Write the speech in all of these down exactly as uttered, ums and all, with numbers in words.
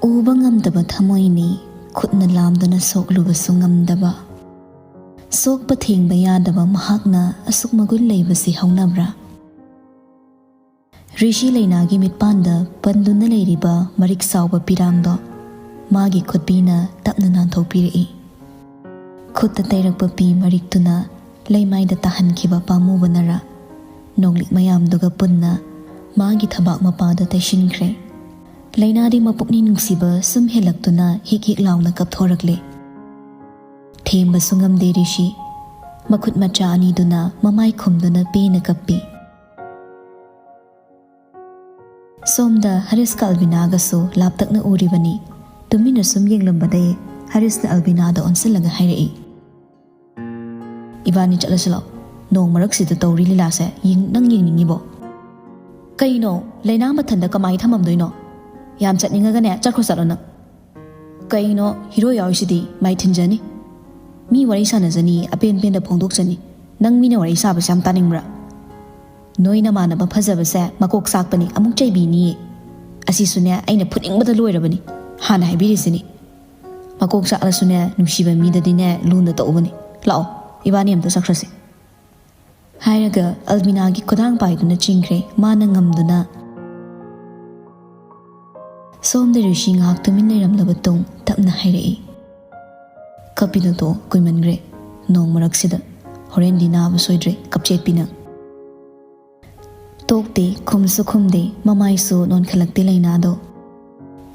ꯎꯕ ꯉꯝꯗꯕ ꯊꯃꯣꯏꯅꯤ, ꯈꯨꯠꯅ ꯂꯥꯝꯗꯨꯅ ꯁꯣꯛꯂꯨꯕꯁꯨ ꯉꯝꯗꯕ꯫ ꯁꯣꯛꯄ ꯊꯦꯡꯕ ꯌꯥꯗꯕ ꯃꯍꯥꯛꯅ ꯑꯁꯨꯛ ꯃꯒꯨꯟ ꯂꯩꯕꯁꯤ ꯍꯧꯅꯕ꯭ꯔꯥ? ꯔꯤꯁꯤ ꯂꯩꯅꯥꯒꯤ ꯃꯤꯠꯄꯥꯟꯗ ꯄꯟꯗꯨꯅ ꯂꯩꯔꯤꯕ ꯃꯔꯤꯛ ꯆꯥꯎꯕ ꯄꯤꯔꯥꯡꯗꯣ ꯃꯥꯒꯤ ꯈꯨꯠꯄꯤꯅ ꯇꯞꯅ ꯅꯥꯟꯊꯣꯛꯄꯤꯔꯛꯏ꯫ ꯈꯨꯠꯇ ꯇꯩꯔꯛꯄ ꯄꯤ ꯃꯔꯤꯛꯇꯨꯅ ꯂꯩꯃꯥꯏꯗ ꯇꯥꯍꯟꯈꯤꯕ ꯄꯥꯝꯃꯨꯕꯅꯔ ꯅꯣꯡꯂꯤꯛ ꯃꯌꯥꯝꯗꯨꯒ ꯄꯨꯟꯅ ꯃꯥꯒꯤ ꯊꯕꯥꯛ ꯃꯄꯥꯗ ꯇꯩꯁꯤꯟꯈ꯭ꯔꯦ꯫ ꯂꯩꯅꯥꯗꯤ ꯃꯄꯨꯛꯅꯤꯡ ꯅꯨꯡꯁꯤꯕ ꯁꯨꯝ ꯍꯦꯜꯂꯛꯇꯨꯅ ꯍꯤꯛ ꯍꯤꯛ ꯂꯥꯎꯅ ꯀꯞꯊꯣꯔꯛꯂꯦ꯫ ꯊꯦꯝꯕꯁꯨ ꯉꯝꯗꯦ ꯔꯤꯁꯤ꯫ ꯃꯈꯨꯠ ꯃꯆꯥ ꯑꯅꯤꯗꯨꯅ ꯃꯃꯥꯏ ꯈꯨꯝꯗꯨꯅ ꯄꯦꯅ ꯀꯞꯄꯤ꯫ ꯁꯣꯝꯗ ꯍꯔꯤꯁꯀ ꯑꯜꯕꯤꯅꯥꯒꯁꯨ ꯂꯥꯞꯇꯛꯅ ꯎꯔꯤꯕꯅꯤ꯫ ꯇꯨꯃꯤꯟꯅ ꯁꯨꯝ ꯌꯦꯡꯂꯝꯕꯗꯩ ꯍꯔꯤꯁꯅ ꯑꯜꯕꯤꯅꯥꯗ ꯑꯣꯟꯁꯤꯜꯂꯒ ꯍꯥꯏꯔꯛꯏ, "ꯏꯕꯥꯅꯤ ꯆꯠꯂꯁꯤ ꯂꯥꯛꯑꯣ꯫ ꯅꯣꯡ ꯃꯔꯛꯁꯤꯗ ꯇꯧꯔꯤ ꯂꯤꯂꯥꯁꯦ ꯌꯦꯡ-, ꯅꯪ ꯌꯦꯡꯅꯤꯡꯉꯤꯕꯣ?" "ꯀꯩꯅꯣ, ꯂꯩꯅꯥ ꯃꯊꯟꯗ ꯀꯃꯥꯏ ꯊꯝꯃꯝꯗꯣꯏꯅꯣ? ꯌꯥꯝ ꯆꯠꯅꯤꯡꯉꯒꯅꯦ ꯆꯠꯈ꯭ꯔꯣ ꯆꯠꯂꯣ ꯅꯪ꯫ ꯀꯩꯅꯣ, ꯍꯤꯔꯣ ꯌꯥꯎꯔꯤꯁꯤꯗꯤ ꯃꯥꯏ ꯊꯤꯟꯖꯅꯤ꯫ ꯃꯤ ꯋꯥꯔꯤ ꯁꯥꯟꯅꯖꯅꯤ, ꯑꯄꯦꯟ ꯄꯦꯟꯗ ꯐꯣꯡꯗꯣꯛꯆꯅꯤ꯫ ꯅꯪ ꯃꯤꯅ ꯋꯥꯔꯤ ꯁꯥꯕꯁꯦ ꯌꯥꯝ ꯇꯥꯅꯤꯡꯕ꯭ꯔꯥ? ꯅꯣꯏ ꯅꯃꯥꯟꯅꯕ ꯐꯖꯕꯁꯦ ꯃꯀꯣꯛ ꯆꯥꯛꯄꯅꯤ, ꯑꯃꯨꯛ ꯆꯩꯕꯤꯅꯤꯌꯦ꯫ ꯑꯁꯤꯁꯨꯅꯦ ꯑꯩꯅ ꯐꯨꯅꯤꯡꯕꯗ ꯂꯣꯏꯔꯕꯅꯤ, ꯍꯥꯟꯅ ꯍꯥꯏꯕꯤꯔꯤꯁꯤꯅꯤ꯫ ꯃꯀꯣꯛ ꯆꯥꯛꯂꯁꯨꯅꯦ ꯅꯨꯡꯁꯤꯕ ꯃꯤꯗꯗꯤꯅꯦ ꯂꯨꯅ ꯇꯧꯕꯅꯤ꯫ ꯂꯥꯛꯑꯣ, ꯏꯕꯥꯅꯤ ꯑꯝꯇ ꯆꯠꯈ꯭ꯔꯁꯤ," ꯍꯥꯏꯔꯒ ꯑꯜꯕꯤꯅꯥꯒꯤ ꯈꯨꯗꯥꯡ ꯄꯥꯏꯗꯨꯅ ꯆꯤꯡꯈ꯭ꯔꯦ ꯃꯥꯅ ꯉꯝꯗꯨꯅ꯫ ꯁꯣꯝꯗ ꯔꯤꯁꯤ ꯉꯥꯏꯍꯥꯛ ꯇꯨꯃꯤꯟ ꯂꯩꯔꯝꯂꯕ ꯇꯨꯡ ꯇꯞꯅ ꯍꯥꯏꯔꯛꯏ, "ꯀꯞꯄꯤꯗꯣ ꯇꯣꯛꯑꯣ, ꯀꯨꯏꯃꯟꯈ꯭ꯔꯦ꯫ ꯅꯣꯡ ꯃꯔꯛꯁꯤꯗ꯫ ꯍꯣꯔꯦꯟꯗꯤ ꯅꯥꯕ ꯁꯣꯏꯗ꯭ꯔꯦ, ꯀꯞꯆꯦꯠꯄꯤ ꯅꯪ꯫" ꯇꯣꯛꯇꯦ, ꯈꯨꯝꯁꯨ ꯈꯨꯝꯗꯦ, ꯃꯃꯥꯏꯁꯨ ꯅꯣꯟꯈꯠꯂꯛꯇꯦ ꯂꯩꯅꯥꯗꯣ꯫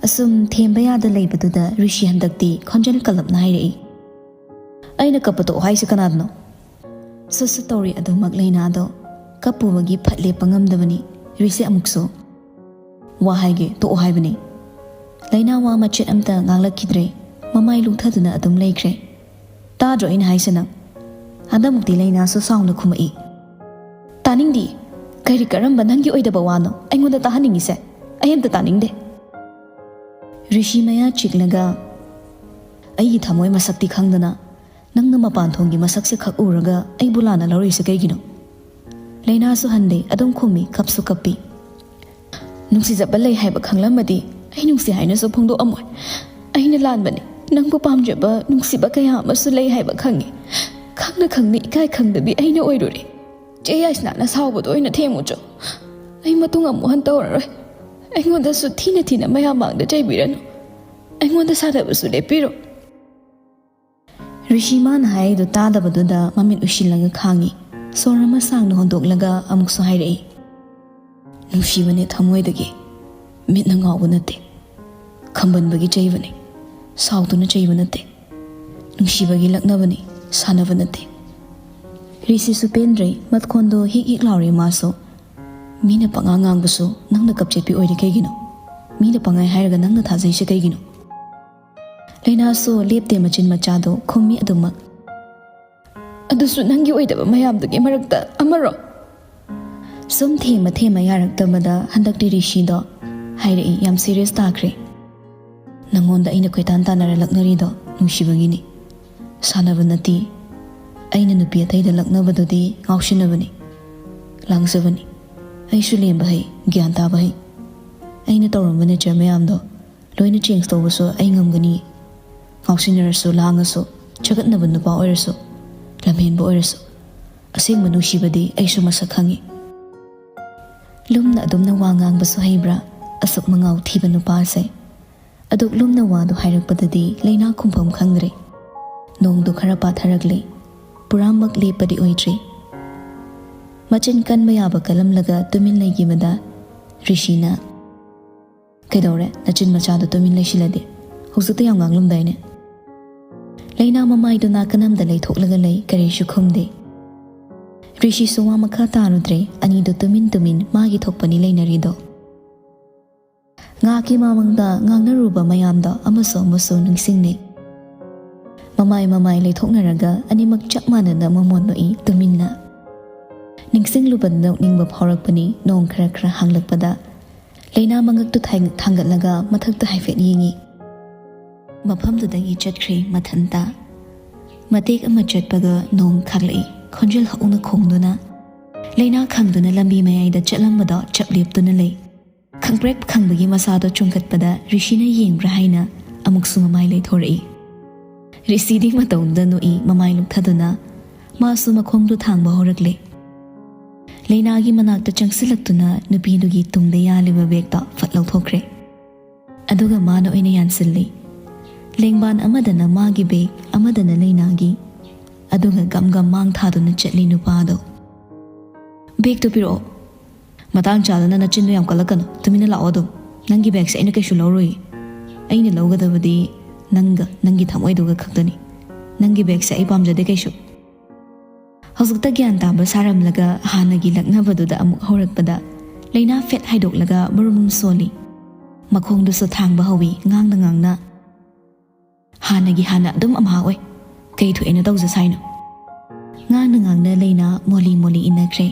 ꯑꯁꯨꯝ ꯊꯦꯝꯕ ꯌꯥꯗ ꯂꯩꯕꯗꯨꯗ ꯔꯤꯁꯤ ꯍꯟꯗꯛꯇꯤ ꯈꯣꯟꯖꯦꯜ ꯀꯜꯂꯞꯅ ꯍꯥꯏꯔꯛꯏ, "ꯑꯩꯅ ꯀꯞꯄ ꯇꯣꯛꯑꯣ ꯍꯥꯏꯁꯦ ꯀꯅꯥꯗꯅꯣ?" ꯁꯨꯠ ꯁꯨꯠ ꯇꯧꯔꯤ ꯑꯗꯨꯃꯛ ꯂꯩꯅꯥꯗꯣ꯫ ꯀꯞꯄꯨꯕꯒꯤ ꯐꯠ ꯂꯦꯞꯄ ꯉꯝꯗꯕꯅꯤ ꯔꯤꯁꯤ ꯑꯃꯨꯛꯁꯨ꯫ "ꯋꯥ ꯍꯥꯏꯒꯦ, ꯇꯣꯛꯑꯣ ꯍꯥꯏꯕꯅꯤ꯫" ꯂꯩꯅꯥ ꯋꯥ ꯃꯆꯦꯠ ꯑꯝꯇ ꯉꯥꯡꯂꯛꯈꯤꯗ꯭ꯔꯦ꯫ ꯃꯃꯥꯏ ꯂꯨꯡꯊꯗꯨꯅ ꯑꯗꯨꯝ ꯂꯩꯈ꯭ꯔꯦ꯫ "ꯇꯥꯗ꯭ꯔꯣ ꯑꯩꯅ ꯍꯥꯏꯁꯦ ꯅꯪ?" ꯍꯟꯗꯛꯃꯨꯛꯇꯤ ꯂꯩꯅꯥꯁꯨ ꯁꯥꯎꯅ ꯈꯨꯝꯃꯛꯏ, "ꯇꯥꯅꯤꯡꯗꯤ꯫ ꯀꯔꯤ ꯀꯔꯝꯕ ꯅꯪꯒꯤ ꯑꯣꯏꯗꯕ ꯋꯥꯅꯣ ꯑꯩꯉꯣꯟꯗ ꯇꯥꯍꯟꯅꯤꯡꯉꯤꯁꯦ? ꯑꯩ ꯑꯝꯇ ꯇꯥꯅꯤꯡꯗꯦ꯫" ꯔꯤꯁꯤ ꯃꯌꯥ ꯆꯤꯛꯂꯒ, "ꯑꯩꯒꯤ ꯊꯃꯣꯏ ꯃꯁꯛꯇꯤ ꯈꯪꯗꯅ ꯅꯪꯅ ꯃꯄꯥꯟ ꯊꯣꯡꯒꯤ ꯃꯁꯛꯁꯦ ꯈꯛ ꯎꯔꯒ ꯑꯩꯕꯨ ꯂꯥꯟꯅ ꯂꯧꯔꯤꯁꯦ ꯀꯩꯒꯤꯅꯣ?" ꯂꯩꯅꯥꯁꯨ ꯍꯟꯗꯦ, ꯑꯗꯨꯝ ꯈꯨꯝꯃꯤ, ꯀꯞꯁꯨ ꯀꯞꯄꯤ꯫ "ꯅꯨꯡꯁꯤꯖꯕ ꯂꯩ ꯍꯥꯏꯕ ꯈꯪꯂꯝꯃꯗꯤ ꯑꯩ ꯅꯨꯡꯁꯤ ꯍꯥꯏꯅꯁꯨ ꯐꯣꯡꯗꯣꯛꯑꯝꯃꯣꯏ꯫ ꯑꯩꯅ ꯂꯥꯟꯕꯅꯤ꯫ ꯅꯪꯕꯨ ꯄꯥꯝꯖꯕ, ꯅꯨꯡꯁꯤꯕ ꯀꯌꯥ ꯑꯃꯁꯨ ꯂꯩ ꯍꯥꯏꯕ ꯈꯪꯉꯤ꯫ ꯈꯪꯅ ꯈꯪꯅ ꯏꯀꯥꯏ ꯈꯪꯗꯕꯤ ꯑꯩꯅ ꯑꯣꯏꯔꯨꯔꯦ꯫ ꯆꯦ ꯌꯥꯏꯁꯅꯥꯅ ꯁꯥꯎꯕꯗꯣ ꯑꯣꯏꯅ ꯊꯦꯝꯃꯨꯆꯣ꯫ ꯑꯩ ꯃꯇꯨꯡ ꯑꯃꯨꯛ ꯍꯟ ꯇꯧꯔꯔꯣꯏ꯫ ꯑꯩꯉꯣꯟꯗꯁꯨ ꯊꯤꯅ ꯊꯤꯅ ꯃꯌꯥꯝ ꯃꯥꯡꯗ ꯆꯩꯕꯤꯔꯅꯨ꯫ ꯑꯩꯉꯣꯟꯗ ꯁꯥꯟꯅꯕꯁꯨ ꯂꯦꯞꯄꯤꯔꯣ꯫ ꯔꯤꯁꯤ ꯃꯥꯅ ꯍꯥꯏꯔꯤꯗꯨ ꯇꯥꯗꯕꯗꯨꯗ ꯃꯃꯤꯠ ꯎꯏꯁꯤꯜꯂꯒ ꯈꯥꯡꯉꯤ꯫ ꯁꯣꯔ ꯑꯃ ꯁꯥꯡꯅ ꯍꯣꯟꯗꯣꯛꯂꯒ ꯑꯃꯨꯛꯁꯨ ꯍꯥꯏꯔꯛꯏ, "ꯅꯨꯡꯁꯤꯕꯅꯦ ꯊꯃꯣꯏꯗꯒꯤ, ꯃꯤꯠꯅ ꯉꯥꯎꯕ ꯅꯠꯇꯦ, ꯈꯝꯕꯟꯕꯒꯤ ꯆꯩꯕꯅꯦ, ꯁꯥꯎꯗꯨꯅ ꯆꯩꯕ ꯅꯠꯇꯦ, ꯅꯨꯡꯁꯤꯕꯒꯤ ꯂꯛꯅꯕꯅꯤ, ꯁꯥꯟꯅꯕ ꯅꯠꯇꯦ꯫" ꯔꯤꯁꯤꯁꯨ ꯄꯦꯟꯗ꯭ꯔꯦ, ꯃꯈꯣꯟꯗꯣ ꯍꯤꯛ ꯍꯤꯛ ꯂꯥꯎꯔꯦ ꯃꯥꯁꯨ꯫ "ꯃꯤꯅ ꯄꯉꯥꯡ ꯉꯥꯡꯕꯁꯨ ꯅꯪꯅ ꯀꯞꯆꯦꯠꯄꯤ ꯑꯣꯏꯔꯤ ꯀꯩꯒꯤꯅꯣ? ꯃꯤꯅ ꯄꯉꯥꯏ ꯍꯥꯏꯔꯒ ꯅꯪꯅ ꯊꯥꯖꯩꯁꯦ ꯀꯩꯒꯤꯅꯣ?" ꯂꯩꯅꯥꯁꯨ ꯂꯦꯞꯇꯦ, ꯃꯆꯤꯟ ꯃꯆꯥꯗꯣ ꯈꯨꯝꯃꯤ ꯑꯗꯨꯃꯛ꯫ "ꯑꯗꯨꯁꯨ ꯅꯪꯒꯤ ꯑꯣꯏꯗꯕ ꯃꯌꯥꯝꯗꯨꯒꯤ ꯃꯔꯛꯇ ꯑꯃꯔꯣ?" ꯁꯨꯝ ꯊꯦꯝꯃ ꯊꯦꯝꯃ ꯌꯥꯔꯛꯇꯕꯗ ꯍꯟꯗꯛꯇꯤ ꯔꯤꯁꯤꯗꯣ ꯍꯥꯏꯔꯛꯏ, ꯌꯥꯝ ꯁꯤꯔꯤꯌꯁ ꯇꯥꯈ꯭ꯔꯦ꯫ "ꯅꯪꯉꯣꯟꯗ ꯑꯩꯅ ꯀꯣꯏꯇꯥꯟ ꯇꯥꯟꯅꯔ ꯂꯛꯅꯔꯤꯗꯣ ꯅꯨꯡꯁꯤꯕꯒꯤꯅꯤ, ꯁꯥꯟꯅꯕ ꯅꯠꯇꯦ꯫ ꯑꯩꯅ ꯅꯨꯄꯤ ꯑꯇꯩꯗ ꯂꯛꯅꯕꯗꯨꯗꯤ ꯉꯥꯎꯁꯤꯟꯅꯕꯅꯤ, ꯂꯥꯡꯖꯕꯅꯤ꯫ ꯑꯩꯁꯨ ꯂꯦꯝꯕ ꯍꯩ, ꯒ꯭ꯌꯥꯟ ꯇꯥꯕ ꯍꯩ꯫ ꯑꯩꯅ ꯇꯧꯔꯝꯕ ꯅꯦꯆꯔ ꯃꯌꯥꯝꯗꯣ ꯂꯣꯏꯅ ꯆꯦꯟꯖ ꯇꯧꯕꯁꯨ ꯑꯩ ꯉꯝꯒꯅꯤ꯫ ꯉꯥꯎꯁꯤꯟꯅꯔꯁꯨ, ꯂꯥꯡꯉꯁꯨ, ꯆꯒꯠꯅꯕ ꯅꯨꯄꯥ ꯑꯣꯏꯔꯁꯨ, ꯂꯝꯍꯦꯟꯕ ꯑꯣꯏꯔꯁꯨ, ꯑꯁꯦꯡꯕ ꯅꯨꯡꯁꯤꯕꯗꯤ ꯑꯩꯁꯨ ꯃꯁꯛ ꯈꯪꯉꯤ꯫" ꯂꯨꯝꯅ ꯑꯗꯨꯝꯅ ꯋꯥ ꯉꯥꯡꯕꯁꯨ ꯍꯩꯕ꯭ꯔꯥ, ꯑꯁꯨꯛ ꯃꯉꯥꯎ ꯊꯤꯕ ꯅꯨꯄꯥꯁꯦ? ꯑꯗꯨꯛ ꯂꯨꯝꯅ ꯋꯥꯗꯨ ꯍꯥꯏꯔꯛꯄꯗꯗꯤ ꯂꯩꯅꯥ ꯈꯨꯝꯐꯝ ꯈꯪꯗ꯭ꯔꯦ꯫ ꯅꯣꯡꯗꯨ ꯈꯔ ꯄꯥꯊꯔꯛꯂꯦ꯫ ꯄꯨꯔꯥꯃꯛ ꯂꯦꯞꯄꯗꯤ ꯑꯣꯏꯗ꯭ꯔꯤ꯫ ꯃꯆꯤꯟ ꯀꯟꯕ ꯌꯥꯕ ꯀꯜꯂꯝꯂꯒ ꯇꯨꯃꯤꯟ ꯂꯩꯈꯤꯕꯗ ꯔꯤꯁꯤꯅ, "ꯀꯩꯗꯧꯔꯦ? ꯅꯆꯤꯟ ꯃꯆꯥꯗꯣ ꯇꯨꯃꯤꯟ ꯂꯩꯁꯤꯜꯂꯗꯤ? ꯍꯧꯖꯤꯛꯇ ꯌꯥꯝ ꯉꯥꯡꯂꯝꯗꯥꯏꯅꯦ?" ꯂꯩꯅꯥ ꯃꯃꯥꯏꯗꯨ ꯅꯥꯀꯟ ꯑꯃꯗ ꯂꯩꯊꯣꯛꯂꯒ ꯂꯩ, ꯀꯔꯤꯁꯨ ꯈꯨꯝꯗꯦ꯫ ꯔꯤꯁꯤꯁꯨ ꯋꯥ ꯃꯈꯥ ꯇꯥꯔꯨꯗ꯭ꯔꯦ, ꯑꯅꯤꯗꯨ ꯇꯨꯃꯤꯟ ꯇꯨꯃꯤꯟ ꯃꯥꯒꯤ ꯊꯣꯛꯄꯅꯤ ꯂꯩꯅꯔꯤꯗꯣ꯫ ꯉꯥꯏꯍꯥꯛꯀꯤ ꯃꯃꯥꯡꯗ ꯉꯥꯡꯅꯔꯨꯕ ꯃꯌꯥꯝꯗꯣ ꯑꯃꯁꯨ ꯑꯃꯁꯨ ꯅꯤꯡꯁꯤꯡꯂꯦ꯫ ꯃꯃꯥꯏ ꯃꯃꯥꯏ ꯂꯩꯊꯣꯛꯅꯔꯒ ꯑꯅꯤꯃꯛ ꯆꯞ ꯃꯥꯟꯅꯅ ꯃꯃꯣꯟ ꯅꯣꯛꯏ ꯇꯨꯃꯤꯟꯅ꯫ ꯅꯤꯡꯁꯤꯡꯂꯨꯕꯗ ꯅꯣꯛꯅꯤꯡꯕ ꯐꯥꯎꯔꯛꯄꯅꯤ꯫ ꯅꯣꯡ ꯈꯔ ꯈꯔ ꯍꯥꯡꯂꯛꯄꯗ ꯂꯩꯅꯥ ꯃꯉꯛꯇꯨ ꯊꯥꯡ-, ꯊꯥꯡꯒꯠꯂꯒ ꯃꯊꯛꯇ ꯍꯥꯏꯐꯦꯠ ꯌꯦꯡꯉꯤ꯫ ꯃꯐꯝꯗꯨꯗꯒꯤ ꯆꯠꯈ꯭ꯔꯦ ꯃꯊꯟꯇ꯫ ꯃꯇꯦꯛ ꯑꯃ ꯆꯠꯄꯒ ꯅꯣꯡ ꯈꯥꯛꯂꯛꯏ꯫ ꯈꯣꯟꯖꯦꯜ ꯍꯧꯅ ꯈꯣꯡꯗꯨꯅ ꯂꯩꯅꯥ ꯈꯪꯗꯨꯅ ꯂꯝꯕꯤ ꯃꯌꯥꯏꯗ ꯆꯠꯂꯝꯕꯗꯣ ꯆꯞ ꯂꯦꯞꯇꯨꯅ ꯂꯩ꯫ ꯈꯪꯄ꯭ꯔꯦꯛ ꯈꯪꯕꯒꯤ ꯃꯁꯥꯗꯣ ꯆꯨꯝꯈꯠꯄꯗ ꯔꯤꯁꯤꯅ ꯌꯦꯡꯕ꯭ꯔꯥ ꯍꯥꯏꯅ ꯑꯃꯨꯛꯁꯨ ꯃꯃꯥꯏ ꯂꯩꯊꯣꯔꯛꯏ꯫ ꯔꯤꯁꯤꯗꯤ ꯃꯇꯧꯗꯨꯗ ꯅꯣꯛꯏ, ꯃꯃꯥꯏ ꯂꯨꯞꯊꯗꯨꯅ ꯃꯥꯁꯨ ꯃꯈꯣꯡꯗꯨ ꯊꯥꯡꯕ ꯍꯧꯔꯛꯂꯦ꯫ ꯂꯩꯅꯥꯒꯤ ꯃꯅꯥꯛꯇ ꯆꯪꯁꯤꯜꯂꯛꯇꯨꯅ ꯅꯨꯄꯤꯗꯨꯒꯤ ꯇꯨꯡꯗ ꯌꯥꯜꯂꯤꯕ ꯕꯦꯒꯇꯣ ꯐꯠ ꯂꯧꯊꯣꯛꯈ꯭ꯔꯦ꯫ ꯑꯗꯨꯒ ꯃꯥꯅ ꯑꯣꯏꯅ ꯌꯥꯟꯁꯤꯜꯂꯤ꯫ ꯂꯦꯡꯕꯥꯟ ꯑꯃꯗꯅ ꯃꯥꯒꯤ ꯕꯦꯒ, ꯑꯃꯗꯅ ꯂꯩꯅꯥꯒꯤ꯫ ꯑꯗꯨꯒ ꯒꯝ ꯒꯝ ꯃꯥꯡ ꯊꯥꯗꯨꯅ ꯆꯠꯂꯤ ꯅꯨꯄꯥꯗꯣ꯫ "ꯕꯦꯒꯇꯣ ꯄꯤꯔꯛꯑꯣ꯫ ꯃꯇꯥꯡ ꯆꯥꯗꯅ ꯅꯆꯤꯟꯗꯣ ꯌꯥꯝ ꯀꯜꯂꯛꯀꯅꯨ, ꯇꯨꯃꯤꯟꯅ ꯂꯥꯛꯑꯣ ꯑꯗꯨꯝ꯫ ꯅꯪꯒꯤ ꯕꯦꯒꯁꯦ ꯑꯩꯅ ꯀꯩꯁꯨ ꯂꯧꯔꯣꯏꯌꯦ꯫ ꯑꯩꯅ ꯂꯧꯒꯗꯕꯗꯤ ꯅꯪꯒ ꯅꯪꯒꯤ ꯊꯃꯣꯏꯗꯨꯒ ꯈꯛꯇꯅꯤ꯫ ꯅꯪꯒꯤ ꯕꯦꯒꯁꯦ ꯑꯩ ꯄꯥꯝꯖꯗꯦ ꯀꯩꯁꯨ"꯫ ꯍꯧꯖꯤꯛꯇ ꯒ꯭ꯌꯥꯟ ꯇꯥꯕ ꯁꯥꯔꯝꯂꯒ ꯍꯥꯟꯅꯒꯤ ꯂꯛꯅꯕꯗꯨꯗ ꯑꯃꯨꯛ ꯍꯧꯔꯛꯄꯗ ꯂꯩꯅꯥ ꯐꯦꯠ ꯍꯥꯏꯗꯣꯛꯂꯒ ꯃꯔꯨꯝ ꯁꯣꯜꯂꯤ꯫ ꯃꯈꯣꯡꯗꯨꯁꯨ ꯊꯥꯡꯕ ꯍꯧꯏ, ꯉꯥꯡꯅ ꯉꯥꯡꯅ꯫ "ꯍꯥꯟꯅꯒꯤ ꯍꯥꯟꯅ ꯑꯗꯨꯝ ꯑꯝꯍꯥ ꯑꯣꯏ꯫ ꯀꯩ ꯊꯣꯛꯑꯦꯅ ꯇꯧꯖ ꯁꯥꯏꯅꯣ?" ꯉꯥꯡꯅ ꯉꯥꯡꯅ ꯂꯩꯅꯥ ꯃꯣꯂꯤ ꯃꯣꯂꯤ ꯏꯟꯅꯈ꯭ꯔꯦ꯫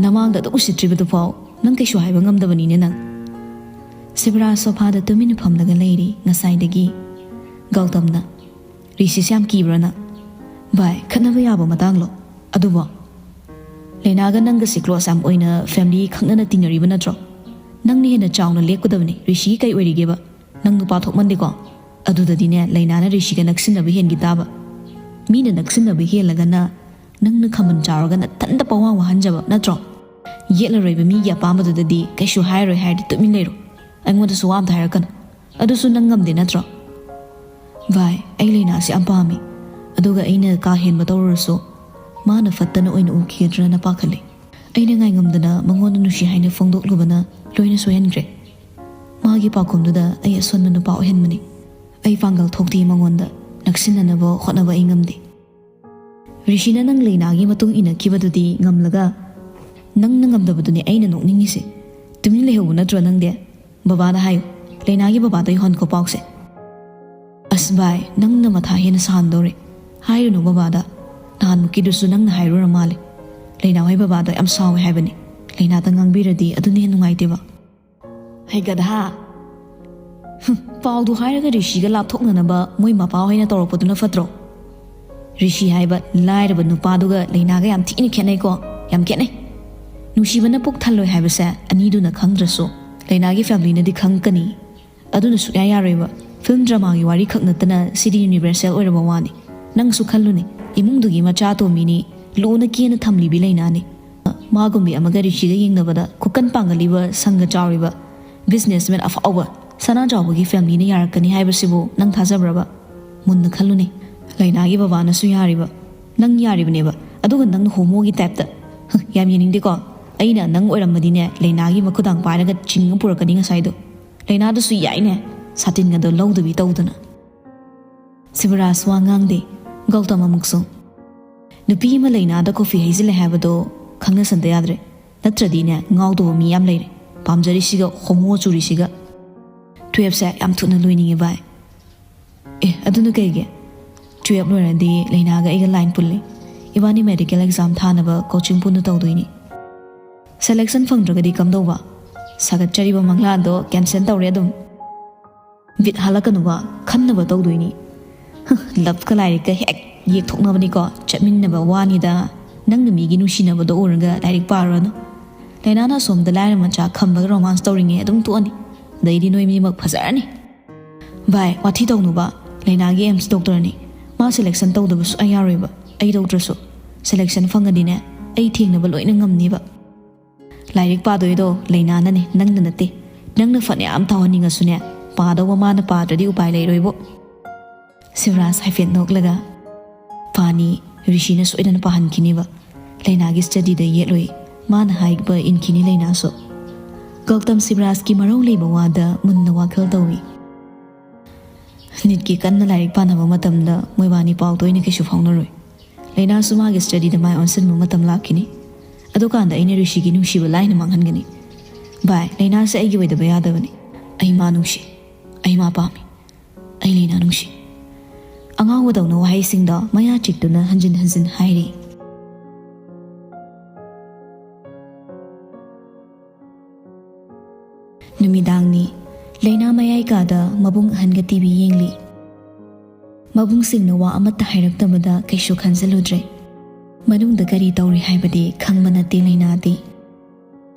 "ꯅꯃꯥꯡꯗ ꯑꯗꯨꯛ ꯎꯁꯤꯠꯇ꯭ꯔꯤꯕꯗꯨꯐꯥꯎ ꯅꯪ ꯀꯩꯁꯨ ꯍꯥꯏꯕ ꯉꯝꯗꯕꯅꯤꯅꯦ ꯅꯪ"꯫ ꯁꯤꯕꯔꯥꯖ ꯁꯣꯐꯥꯗ ꯇꯨꯃꯤꯟꯅ ꯐꯝꯂꯒ ꯂꯩꯔꯤ ꯉꯁꯥꯏꯗꯒꯤ꯫ ꯒꯧꯇꯝꯅ, "ꯔꯤꯁꯤꯁꯦ ꯌꯥꯝ ꯀꯤꯕ꯭ꯔꯥ ꯅꯪ?" "ꯚꯥꯏ, ꯈꯠꯅꯕ ꯌꯥꯕ ꯃꯇꯥꯡꯂꯣ ꯑꯗꯨꯕꯣ? ꯂꯩꯅꯥꯒ ꯅꯪꯒꯁꯦ ꯀ꯭ꯂꯣꯁ ꯌꯥꯝ ꯑꯣꯏꯅ ꯐꯦꯃꯤꯂꯤ ꯈꯪꯅꯅ ꯇꯤꯟꯅꯔꯤꯕ ꯅꯠꯇ꯭ꯔꯣ? ꯅꯪꯅ ꯍꯦꯟꯅ ꯆꯥꯎꯅ ꯂꯦꯞꯀꯗꯕꯅꯤ꯫ ꯔꯤꯁꯤꯒꯤ ꯀꯩ ꯑꯣꯏꯔꯤꯒꯦꯕ? ꯅꯪ ꯅꯨꯄꯥ ꯊꯣꯛꯃꯟꯗꯦꯀꯣ"꯫ ꯑꯗꯨꯗꯗꯤꯅꯦ, ꯂꯩꯅꯥꯅ ꯔꯤꯁꯤꯒ ꯅꯛꯁꯤꯟꯅꯕ ꯍꯦꯟꯈꯤ ꯇꯥꯕ꯫ ꯃꯤꯅ ꯅꯛꯁꯤꯟꯅꯕ ꯍꯦꯜꯂꯒꯅ ꯅꯪꯅ ꯈꯝꯕꯟ ꯆꯥꯎꯔꯒ ꯅꯊꯟꯇ ꯄꯋꯥ ꯋꯥꯍꯟꯖꯕ ꯅꯠꯇ꯭ꯔꯣ? ꯌꯦꯠꯂꯔꯣꯏꯕ ꯃꯤꯒꯤ ꯑꯄꯥꯝꯕꯗꯨꯗꯗꯤ ꯀꯩꯁꯨ ꯍꯥꯏꯔꯣꯏ ꯍꯥꯏꯔꯗꯤ ꯇꯨꯃꯤꯟ ꯂꯩꯔꯣ꯫ ꯑꯩꯉꯣꯟꯗꯁꯨ ꯋꯥ ꯑꯝꯇ ꯍꯥꯏꯔꯛꯀꯅꯨ꯫ ꯑꯗꯨꯁꯨ ꯅꯪ ꯉꯝꯗꯦ ꯅꯠꯇ꯭ꯔꯣ? "ꯚꯥꯏ, ꯑꯩ ꯂꯩꯅꯥꯁꯦ ꯌꯥꯝ ꯄꯥꯝꯃꯤ꯫ ꯑꯗꯨꯒ ꯑꯩꯅ ꯀꯥ ꯍꯦꯟꯕ ꯇꯧꯔꯨꯔꯁꯨ ꯃꯥꯅ ꯐꯠꯇꯅ ꯑꯣꯏꯅ ꯎꯈꯤꯒꯗ꯭ꯔꯅ ꯄꯥꯈꯠꯂꯤ꯫ ꯑꯩꯅ ꯉꯥꯏꯉꯝꯗꯅ ꯃꯉꯣꯟꯗ ꯅꯨꯡꯁꯤ ꯍꯥꯏꯅ ꯐꯣꯡꯗꯣꯛꯂꯨꯕꯅ ꯂꯣꯏꯅ ꯁꯣꯏꯍꯟꯈ꯭ꯔꯦ꯫ ꯃꯥꯒꯤ ꯄꯥꯎꯈꯨꯝꯗꯨꯗ ꯑꯩ ꯑꯁꯣꯟꯕ ꯅꯨꯄꯥ ꯑꯣꯏꯍꯟꯕꯅꯤ꯫ ꯑꯩ ꯄꯥꯡꯒꯜ ꯊꯣꯛꯇꯦ ꯃꯉꯣꯟꯗ ꯅꯛꯁꯤꯟꯅꯅꯕ ꯍꯣꯠꯅꯕ ꯑꯩ ꯉꯝꯗꯦ"꯫ "ꯔꯤꯁꯤꯅ ꯅꯪ ꯂꯩꯅꯥꯒꯤ ꯃꯇꯨꯡ ꯏꯟꯅꯈꯤꯕꯗꯨꯗꯤ ꯉꯝꯂꯒ ꯅꯪꯅ ꯉꯝꯗꯕꯗꯨꯅꯦ ꯑꯩꯅ ꯅꯣꯛꯅꯤꯡꯉꯤꯁꯦ꯫ ꯇꯨꯃꯤꯟ ꯂꯩꯍꯧꯕ ꯅꯠꯇ꯭ꯔꯣ ꯅꯪꯗꯤ? ꯕꯕꯥꯗ ꯍꯥꯏꯌꯨ, ꯂꯩꯅꯥꯒꯤ ꯕꯕꯥꯗ ꯌꯧꯍꯟꯈꯣ ꯄꯥꯎꯁꯦ"꯫ "ꯑꯁ ꯚꯥꯏ, ꯅꯪꯅ ꯃꯊꯥ ꯍꯦꯟꯅ ꯁꯥꯍꯟꯗꯧꯔꯦ꯫ ꯍꯥꯏꯔꯨꯅꯨ ꯕꯕꯥꯗ꯫ ꯅꯍꯥꯟꯃꯨꯛꯀꯤꯗꯨꯁꯨ ꯅꯪꯅ ꯍꯥꯏꯔꯨꯔ ꯃꯥꯜꯂꯦ꯫ ꯂꯩꯅꯥ ꯍꯣꯏ ꯕꯕꯥꯗꯣ ꯌꯥꯝ ꯁꯥꯎꯋꯦ ꯍꯥꯏꯕꯅꯦ꯫ ꯂꯩꯅꯥꯗ ꯉꯥꯡꯕꯤꯔꯗꯤ ꯑꯗꯨꯅ ꯍꯦꯟꯅ ꯅꯨꯡꯉꯥꯏꯇꯦꯕ"꯫ "ꯍꯩ ꯒꯙꯥ! ꯍꯨꯝ, ꯄꯥꯎꯗꯨ ꯍꯥꯏꯔꯒ ꯔꯤꯁꯤꯒ ꯂꯥꯞꯊꯣꯛꯅꯅꯕ ꯃꯣꯏ ꯃꯄꯥ ꯍꯣꯏꯅ ꯇꯧꯔꯛꯄꯗꯨꯅ ꯐꯠꯇ꯭ꯔꯣ?" ꯔꯤꯁꯤ ꯍꯥꯏꯕ ꯂꯥꯏꯔꯕ ꯅꯨꯄꯥꯗꯨꯒ ꯂꯩꯅꯥꯒ ꯌꯥꯝ ꯊꯤꯅ ꯈꯦꯠꯅꯩꯀꯣ꯫ ꯌꯥꯝ ꯈꯦꯠꯅꯩ꯫ ꯅꯨꯡꯁꯤꯕꯅ ꯄꯨꯛ ꯊꯜꯂꯣꯏ ꯍꯥꯏꯕꯁꯦ ꯑꯅꯤꯗꯨꯅ ꯈꯪꯗ꯭ꯔꯁꯨ ꯂꯩꯅꯥꯒꯤ ꯐꯦꯃꯤꯂꯤꯅꯗꯤ ꯈꯪꯉꯛꯀꯅꯤ꯫ ꯑꯗꯨꯅ ꯁꯨꯛꯌꯥ ꯌꯥꯔꯣꯏꯕ꯫ ꯐꯤꯂꯝ ꯗ꯭ꯔꯃꯥꯒꯤ ꯋꯥꯔꯤ ꯈꯛ ꯅꯠꯇꯅ ꯁꯤꯗꯤ ꯌꯨꯅꯤꯚꯔꯁꯦꯜ ꯑꯣꯏꯔꯕ ꯋꯥꯅꯤ꯫ ꯅꯪꯁꯨ ꯈꯜꯂꯨꯅꯦ, ꯏꯃꯨꯡꯗꯨꯒꯤ ꯃꯆꯥ ꯑꯇꯣꯝꯕꯤꯅꯤ, ꯂꯨꯅ ꯀꯦꯅ ꯊꯝꯂꯤꯕꯤ ꯂꯩꯅꯥꯅꯤ꯫ ꯃꯥꯒꯨꯝꯕꯤ ꯑꯃꯒ ꯔꯤꯁꯤꯒ ꯌꯦꯡꯅꯕꯗ ꯈꯨꯀꯟ ꯄꯥꯡꯒꯜꯂꯤꯕ, ꯁꯪꯒ ꯆꯥꯎꯔꯤꯕ, ꯕꯤꯖꯤꯅꯦꯁꯃꯦꯟ ꯑꯐꯥꯎꯕ ꯁꯅꯥ ꯆꯥꯎꯕꯒꯤ ꯐꯦꯃꯤꯂꯤꯅ ꯌꯥꯔꯛꯀꯅꯤ ꯍꯥꯏꯕꯁꯤꯕꯨ ꯅꯪ ꯊꯥꯖꯕ꯭ꯔꯕ? ꯃꯨꯟꯅ ꯈꯜꯂꯨꯅꯦ꯫ ꯂꯩꯅꯥꯒꯤ ꯕꯕꯥꯅꯁꯨ ꯌꯥꯔꯤꯕ, ꯅꯪ ꯌꯥꯔꯤꯕꯅꯦꯕ, ꯑꯗꯨꯒ ꯅꯪꯅ ꯍꯣꯃꯣꯒꯤ ꯇꯥꯏꯞꯇ꯫ ꯍ, ꯌꯥꯝ ꯌꯦꯡꯅꯤꯡꯗꯦꯀꯣ꯫ ꯑꯩꯅ ꯅꯪ ꯑꯣꯏꯔꯝꯃꯗꯤꯅꯦ, ꯂꯩꯅꯥꯒꯤ ꯃꯈꯨꯗꯥꯡ ꯄꯥꯏꯔꯒ ꯆꯤꯡꯉ ꯄꯨꯔꯛꯀꯅꯤ ꯉꯁꯥꯏꯗꯣ꯫ ꯂꯩꯅꯥꯗꯨꯁꯨ ꯌꯥꯏꯅꯦ, ꯁꯥꯇꯤꯟꯒꯗꯣ ꯂꯧꯗꯕꯤ ꯇꯧꯗꯅ꯫ ꯁꯤꯕꯔꯥꯖ ꯋꯥ ꯉꯥꯡꯗꯦ꯫ ꯒꯧꯇꯝ ꯑꯃꯨꯛꯁꯨ, "ꯅꯨꯄꯤ ꯑꯃ ꯂꯩꯅꯥꯗ ꯀꯣꯐꯤ ꯍꯩꯖꯤꯜꯂꯦ ꯍꯥꯏꯕꯗꯣ ꯈꯪꯅꯁꯟꯗ ꯌꯥꯗ꯭ꯔꯦ, ꯅꯠꯇ꯭ꯔꯗꯤꯅꯦ ꯉꯥꯎꯗꯧꯕ ꯃꯤ ꯌꯥꯝ ꯂꯩꯔꯦ, ꯄꯥꯝꯖꯔꯤꯁꯤꯒ ꯍꯣꯃꯣ ꯆꯨꯔꯤꯁꯤꯒ꯫ ꯇꯨꯌꯦꯜꯞꯁꯦ ꯌꯥꯝ ꯊꯨꯅ ꯂꯣꯏꯅꯤꯡꯉꯦ ꯚꯥꯏ"꯫ "ꯑꯦ, ꯑꯗꯨꯅ ꯀꯩꯒꯤ? ꯇꯨꯌꯦꯜꯞ ꯂꯣꯏꯔꯗꯤ ꯂꯩꯅꯥꯒ ꯑꯩꯒ ꯂꯥꯏꯟ ꯄꯨꯜꯂꯤ꯫ ꯏꯕꯥꯅꯤ ꯃꯦꯗꯤꯀꯦꯜ ꯑꯦꯛꯖꯥꯝ ꯊꯥꯅꯕ ꯀꯣꯆꯤꯡ ꯄꯨꯟꯅ ꯇꯧꯗꯣꯏꯅꯤ꯫ ꯁꯦꯂꯦꯛꯁꯟ ꯐꯪꯗ꯭ꯔꯒꯗꯤ ꯀꯝꯗꯧꯕ? ꯁꯥꯒꯠꯆꯔꯤꯕ ꯃꯪꯂꯥꯟꯗꯣ ꯀꯦꯟꯁꯦꯜ ꯇꯧꯔꯦ ꯑꯗꯨꯝ"꯫ "ꯕꯤꯠ ꯍꯜꯂꯛꯀꯅꯨꯕ, ꯈꯟꯅꯕ ꯇꯧꯗꯣꯏꯅꯤ"꯫ "ꯍ, ꯂꯞꯀ ꯂꯥꯏꯔꯤꯛꯀ ꯍꯦꯛ ꯌꯦꯛꯊꯣꯛꯅꯕꯅꯤꯀꯣ, ꯆꯠꯃꯤꯟꯅꯕ ꯋꯥꯅꯤꯗ꯫ ꯅꯪꯅ ꯃꯤꯒꯤ ꯅꯨꯡꯁꯤꯅꯕꯗꯣ ꯎꯔꯒ ꯂꯥꯏꯔꯤꯛ ꯄꯥꯔꯨꯔꯅꯨ꯫ ꯂꯩꯅꯥꯅ ꯑꯁꯣꯝꯗ ꯂꯥꯏꯔ ꯃꯆꯥ ꯈꯝꯕꯒ ꯔꯣꯃꯥꯟꯁ ꯇꯧꯔꯤꯉꯩ ꯑꯗꯨꯝ ꯇꯣꯛꯑꯅꯤ꯫ ꯑꯗꯩꯗꯤ ꯅꯣꯏ ꯃꯤꯃꯛ ꯐꯖꯔꯅꯤ"꯫ "ꯚꯥꯏ, ꯋꯥꯊꯤ ꯇꯧꯅꯨꯕ꯫ ꯂꯩꯅꯥꯒꯤ ꯑꯦꯝꯁ ꯗꯣꯛꯇꯔꯅꯤ꯫ ꯃꯥ ꯁꯦꯂꯦꯛꯁꯟ ꯇꯧꯗꯕ ꯁꯨꯛꯌꯥ ꯌꯥꯔꯣꯏꯕ꯫ ꯑꯩ ꯗꯣꯛꯇꯔꯁꯨ꯫ ꯁꯦꯂꯦꯛꯁꯟ ꯐꯪꯉꯗꯤꯅꯦ, ꯑꯩ ꯊꯦꯡꯅꯕ ꯂꯣꯏꯅ ꯉꯝꯅꯤꯕ"꯫ "ꯂꯥꯏꯔꯤꯛ ꯄꯥꯗꯣꯏꯗꯣ ꯂꯩꯅꯥꯅꯅꯦ, ꯅꯪꯅ ꯅꯠꯇꯦ꯫ ꯅꯪꯅ ꯐꯅꯌꯥꯝ ꯇꯧꯍꯟꯅꯤꯡꯉꯁꯨꯅꯦ, ꯄꯥꯗꯧꯕ ꯃꯥꯅ ꯄꯥꯗ꯭ꯔꯗꯤ ꯎꯄꯥꯏ ꯂꯩꯔꯣꯏꯕꯣ"꯫ ꯁꯤꯕꯔꯥꯖ ꯍꯥꯏꯐꯦꯠ ꯅꯣꯛꯂꯒ, "ꯄꯥꯅꯤ, ꯔꯤꯁꯤꯅ ꯁꯣꯏꯗꯅ ꯄꯥꯍꯟꯈꯤꯅꯤꯕ꯫ ꯂꯩꯅꯥꯒꯤ ꯁ꯭ꯇꯗꯤꯗ ꯌꯦꯠꯂꯣꯏ꯫ ꯃꯥꯅ ꯍꯥꯏꯕ ꯏꯟꯈꯤꯅꯤ ꯂꯩꯅꯥꯁꯨ"꯫ ꯒꯧꯇꯝ ꯁꯤꯕꯔꯥꯖꯀꯤ ꯃꯔꯧ ꯂꯩꯕ ꯋꯥꯗ ꯃꯨꯟꯅ ꯋꯥꯈꯜ ꯇꯧꯏ꯫ ꯅꯤꯠꯀꯤ ꯀꯟꯅ ꯂꯥꯏꯔꯤꯛ ꯄꯥꯅꯕ ꯃꯇꯝꯗ ꯃꯣꯏꯕꯥꯅꯤ ꯄꯥꯎ ꯇꯣꯏꯅ ꯀꯩꯁꯨ ꯐꯥꯎꯅꯔꯣꯏ꯫ ꯂꯩꯅꯥꯁꯨ ꯃꯥꯒꯤ ꯁ꯭ꯇꯗꯤꯗ ꯃꯥꯏ ꯑꯣꯟꯁꯤꯟꯕ ꯃꯇꯝ ꯂꯥꯛꯈꯤꯅꯤ꯫ ꯑꯗꯨꯀꯥꯟꯗ ꯑꯩꯅ ꯔꯤꯁꯤꯒꯤ ꯅꯨꯡꯁꯤꯕ ꯂꯥꯏꯅ ꯃꯥꯡꯍꯟꯒꯅꯤ꯫ ꯚꯥꯏ, ꯂꯩꯅꯥꯁꯦ ꯑꯩꯒꯤ ꯑꯣꯏꯗꯕ ꯌꯥꯗꯕꯅꯤ꯫ ꯑꯩ ꯃꯥ ꯅꯨꯡꯁꯤ꯫ ꯑꯩ ꯃꯥ ꯄꯥꯝꯃꯤ꯫ ꯑꯩ ꯂꯩꯅꯥ ꯅꯨꯡꯁꯤ"꯫ ꯑꯉꯥꯎꯕꯗꯧꯅ ꯋꯥꯍꯩꯁꯤꯡꯗꯣ ꯃꯌꯥ ꯆꯤꯛꯇꯨꯅ ꯍꯟꯖꯤꯟ ꯍꯟꯖꯤꯟ ꯍꯥꯏꯔꯤ꯫ ꯅꯨꯃꯤꯗꯥꯡꯅꯤ꯫ ꯂꯩꯅꯥ ꯃꯌꯥꯏ ꯀꯥꯗ ꯃꯕꯨꯡ ꯑꯍꯟꯒ ꯇꯤ ꯚꯤ ꯌꯦꯡꯂꯤ꯫ ꯃꯕꯨꯡꯁꯤꯡꯅ ꯋꯥ ꯑꯃꯠꯇ ꯍꯥꯏꯔꯛꯇꯕꯗ ꯀꯩꯁꯨ ꯈꯟꯖꯜꯂꯨꯗ꯭ꯔꯦ꯫ ꯃꯅꯨꯡꯗ ꯀꯔꯤ ꯇꯧꯔꯤ ꯍꯥꯏꯕꯗꯤ ꯈꯪꯕ ꯅꯠꯇꯦ ꯂꯩꯅꯥꯗꯤ꯫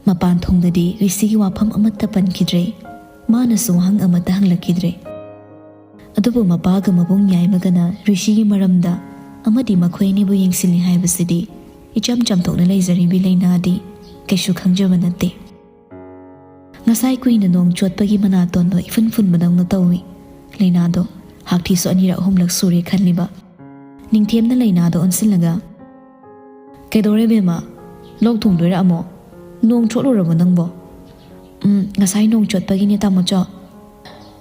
ꯃꯄꯥꯟ ꯊꯣꯡꯗꯗꯤ ꯔꯤꯁꯤꯒꯤ ꯋꯥꯐꯝ ꯑꯃꯠꯇ ꯄꯟꯈꯤꯗ꯭ꯔꯦ꯫ ꯃꯥꯅꯁꯨ ꯋꯥꯍꯪ ꯑꯃꯠꯇ ꯍꯪꯂꯛꯈꯤꯗ꯭ꯔꯦ꯫ ꯑꯗꯨꯕꯨ ꯃꯄꯥꯒ ꯃꯕꯨꯡ ꯌꯥꯏꯃꯒꯅ ꯔꯤꯁꯤꯒꯤ ꯃꯔꯝꯗ ꯑꯃꯗꯤ ꯃꯈꯣꯏ ꯑꯅꯤꯕꯨ ꯌꯦꯡꯁꯤꯜꯂꯤ ꯍꯥꯏꯕꯁꯤꯗꯤ ꯏꯆꯝ ꯆꯝꯊꯣꯛꯅ ꯂꯩꯖꯔꯤꯕꯤ ꯂꯩꯅꯥꯗꯤ ꯀꯩꯁꯨ ꯈꯪꯖꯕ ꯅꯠꯇꯦ꯫ ꯉꯁꯥꯏ ꯀꯨꯏꯅ ꯅꯣꯡ ꯆꯣꯠꯄꯒꯤ ꯃꯅꯥꯇꯣꯟꯗꯣ ꯏꯐꯨꯟ ꯐꯨꯟꯕꯗꯧꯅ ꯇꯧꯏ꯫ ꯂꯩꯅꯥꯗꯣ ꯍꯥꯛꯊꯤꯁꯨ ꯑꯅꯤꯔꯛ ꯑꯍꯨꯝꯂꯛ ꯁꯨꯔꯦ ꯈꯜꯂꯤꯕ꯫ ꯅꯤꯡꯊꯦꯝꯅ ꯂꯩꯅꯥꯗꯣ ꯑꯣꯟꯁꯤꯜꯂꯒ, "ꯀꯩꯗꯧꯔꯦ ꯕꯦꯝꯃ? ꯂꯣꯛ ꯊꯨꯡꯗꯣꯏꯔꯥ ꯑꯃꯨꯛ? ꯅꯣꯡ ꯆꯣꯠꯂꯨꯔꯕꯣ ꯅꯪꯕꯣ?" "ꯎꯝ, ꯉꯁꯥꯏ ꯅꯣꯡ ꯆꯣꯠꯄꯒꯤꯅꯦ ꯇꯥꯃꯣꯆꯧ꯫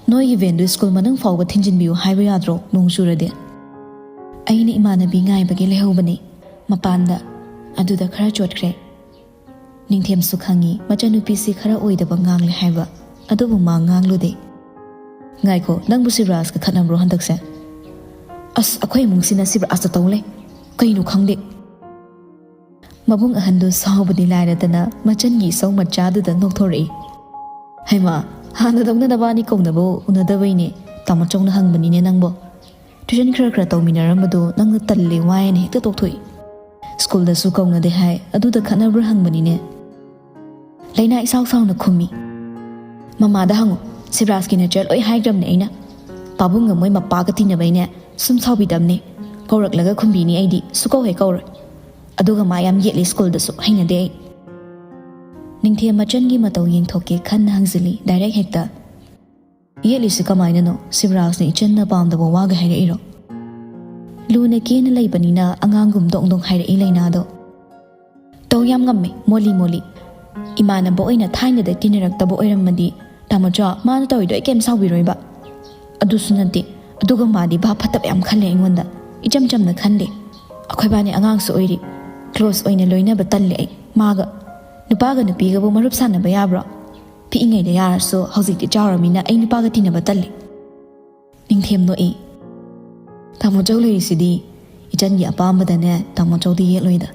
ꯅꯣꯏꯒꯤ ꯚꯦꯟꯗꯨ ꯁ꯭ꯀꯨꯜ ꯃꯅꯨꯡ ꯐꯥꯎꯕ ꯊꯤꯟꯖꯤꯟꯕꯤꯌꯨ ꯍꯥꯏꯕ ꯌꯥꯗ꯭ꯔꯣ ꯅꯣꯡ ꯆꯨꯔꯗꯤ?" "ꯑꯩꯅ ꯏꯃꯥꯟꯅꯕꯤ ꯉꯥꯏꯕꯒꯤ ꯂꯩꯍꯧꯕꯅꯤ ꯃꯄꯥꯟꯗ, ꯑꯗꯨꯗ ꯈꯔ ꯆꯣꯠꯈ꯭ꯔꯦ꯫" ꯅꯤꯡꯊꯦꯝꯁꯨ ꯈꯪꯉꯤ ꯃꯆꯟꯅꯨꯄꯤꯁꯤ ꯈꯔ ꯑꯣꯏꯗꯕ ꯉꯥꯡꯂꯦ ꯍꯥꯏꯕ, ꯑꯗꯨꯕꯨ ꯃꯥ ꯉꯥꯡꯂꯨꯗꯦ꯫ "ꯉꯥꯏꯈꯣ, ꯅꯪꯕꯨ ꯁꯤꯕ꯭ꯔꯥꯖꯀ ꯈꯠꯅꯕ꯭ꯔꯣ ꯍꯟꯗꯛꯁꯦ?" "ꯑꯁ, ꯑꯩꯈꯣꯏ ꯏꯃꯨꯡꯁꯤꯅ ꯁꯤꯕ꯭ꯔꯥꯖꯇ ꯇꯧ ꯂꯩ, ꯀꯩꯅꯣ ꯈꯪꯗꯦ꯫" ꯃꯕꯨꯡ ꯑꯍꯟꯗꯨ ꯁꯥꯎꯕꯗꯤ ꯂꯥꯏꯔꯗꯅ ꯃꯆꯟꯒꯤ ꯏꯁꯧ ꯃꯆꯥꯗꯨꯗ ꯅꯣꯛꯊꯣꯔꯛꯏ꯫ "ꯍꯩꯃꯥ, ꯍꯥꯟꯅꯗꯧꯅ ꯅꯕꯥꯅꯤ ꯀꯧꯅꯕ ꯎꯅꯗꯕꯩꯅꯦ, ꯇꯥꯃꯣꯆꯧꯅ ꯍꯪꯕꯅꯤꯅꯦ ꯅꯪꯕꯣ꯫ ꯇ꯭ꯌꯨꯁꯟ ꯈꯔ ꯈꯔ ꯇꯧꯃꯤꯟꯅꯔꯝꯕꯗꯣ ꯅꯪꯅ ꯇꯜꯂꯦ ꯋꯥꯏꯅ ꯍꯦꯛꯇ ꯇꯣꯛꯊꯣꯛꯏ꯫ ꯁ꯭ꯀꯨꯜꯗꯁꯨ ꯀꯧꯅꯗꯦ ꯍꯥꯏ, ꯑꯗꯨꯗ ꯈꯠꯅꯕ꯭ꯔꯥ ꯍꯪꯕꯅꯤꯅꯦ꯫" ꯂꯩꯅꯥ ꯏꯁꯥꯎ ꯁꯥꯎꯅ ꯈꯨꯝꯃꯤ꯫ "ꯃꯃꯥꯗ ꯍꯪꯉꯨ, ꯁꯤꯕ꯭ꯔꯥꯖꯀꯤ ꯅꯆꯜ ꯂꯣꯏ ꯍꯥꯏꯈ꯭ꯔꯕꯅꯦ ꯑꯩꯅ꯫ ꯄꯥꯕꯨꯡꯒ ꯃꯣꯏ ꯃꯄꯥꯒ ꯇꯤꯟꯅꯕꯩꯅꯦ, ꯁꯨꯝ ꯁꯥꯎꯕꯤꯗꯕꯅꯦ꯫ ꯀꯧꯔꯛꯂꯒ ꯈꯨꯝꯕꯤꯅꯤ ꯑꯩꯗꯤ, ꯁꯨꯀꯧ ꯍꯦꯛ ꯀꯧꯔꯣꯏ꯫ ꯑꯗꯨꯒ ꯃꯥ ꯌꯥꯝ ꯌꯦꯠꯂꯤ ꯁ꯭ꯀꯨꯜꯗꯁꯨ, ꯍꯩꯅꯗꯦ ꯑꯩ꯫" ꯅꯤꯡꯊꯦꯝ ꯃꯆꯟꯒꯤ ꯃꯇꯧ ꯌꯦꯡꯊꯣꯛꯀꯦ ꯈꯟꯅ ꯍꯪꯖꯤꯜꯂꯤ ꯗꯥꯏꯔꯦꯛ ꯍꯦꯛꯇ꯫ "ꯌꯦꯠꯂꯤꯁꯤ ꯀꯃꯥꯏꯅꯅꯣ? ꯁꯤꯕꯔꯥꯖꯅ ꯏꯆꯟꯅ ꯄꯥꯝꯗꯕ ꯋꯥꯒ ꯍꯥꯏꯔꯛꯏꯔꯣ?" ꯂꯨꯅ ꯀꯦꯅ ꯂꯩꯕꯅꯤꯅ ꯑꯉꯥꯡꯒꯨꯝ ꯗꯣꯡ ꯗꯣꯡ ꯍꯥꯏꯔꯛꯏ ꯂꯩꯅꯥꯗꯣ꯫ "ꯇꯧ ꯌꯥꯝ ꯉꯝꯃꯦ, ꯃꯣꯂꯤ ꯃꯣꯂꯤ꯫ ꯏꯃꯥꯟꯅꯕ ꯑꯣꯏꯅ ꯊꯥꯏꯅꯗ ꯇꯤꯟꯅꯔꯛꯇꯕ ꯑꯣꯏꯔꯝꯃꯗꯤ, ꯇꯥꯃꯣꯆꯥ, ꯃꯥꯅ ꯇꯧꯔꯤꯗꯣ ꯑꯩ ꯀꯩꯝ ꯁꯥꯎꯕꯤꯔꯣꯏꯕ꯫ ꯑꯗꯨꯁꯨ ꯅꯠꯇꯦ, ꯑꯗꯨꯒ ꯃꯥꯗꯤ ꯚꯥꯞ ꯐꯠꯇꯕ ꯌꯥꯝ ꯈꯜꯂꯦ ꯑꯩꯉꯣꯟꯗ꯫ ꯏꯆꯝ ꯆꯝꯅ ꯈꯟꯗꯦ꯫ ꯑꯩꯈꯣꯏꯕꯥꯅꯤ ꯑꯉꯥꯡꯁꯨ ꯑꯣꯏꯔꯤ꯫ ꯀ꯭ꯂꯣꯁ ꯑꯣꯏꯅ ꯂꯣꯏꯅꯕ ꯇꯜꯂꯦ ꯑꯩ ꯃꯥꯒ꯫ ꯅꯨꯄꯥꯒ ꯅꯨꯄꯤꯒꯕꯨ ꯃꯔꯨꯞ ꯁꯥꯟꯅꯕ ꯌꯥꯕ꯭ꯔꯣ? ꯄꯤꯛꯏꯉꯩꯗ ꯌꯥꯔꯁꯨ ꯍꯧꯖꯤꯛꯇꯤ ꯆꯥꯎꯔꯃꯤꯅ ꯑꯩ ꯅꯨꯄꯥꯒ ꯇꯤꯟꯅꯕ ꯇꯜꯂꯦ꯫" ꯅꯤꯡꯊꯦꯝ ꯅꯣꯛꯏ꯫ "ꯇꯥꯃꯣꯆꯧ ꯂꯩꯔꯤꯁꯤꯗꯤ ꯏꯆꯟꯒꯤ ꯑꯄꯥꯝꯕꯗꯅꯦ, ꯇꯥꯃꯣꯆꯧꯗꯤ ꯌꯦꯠꯂꯣꯏꯗ꯫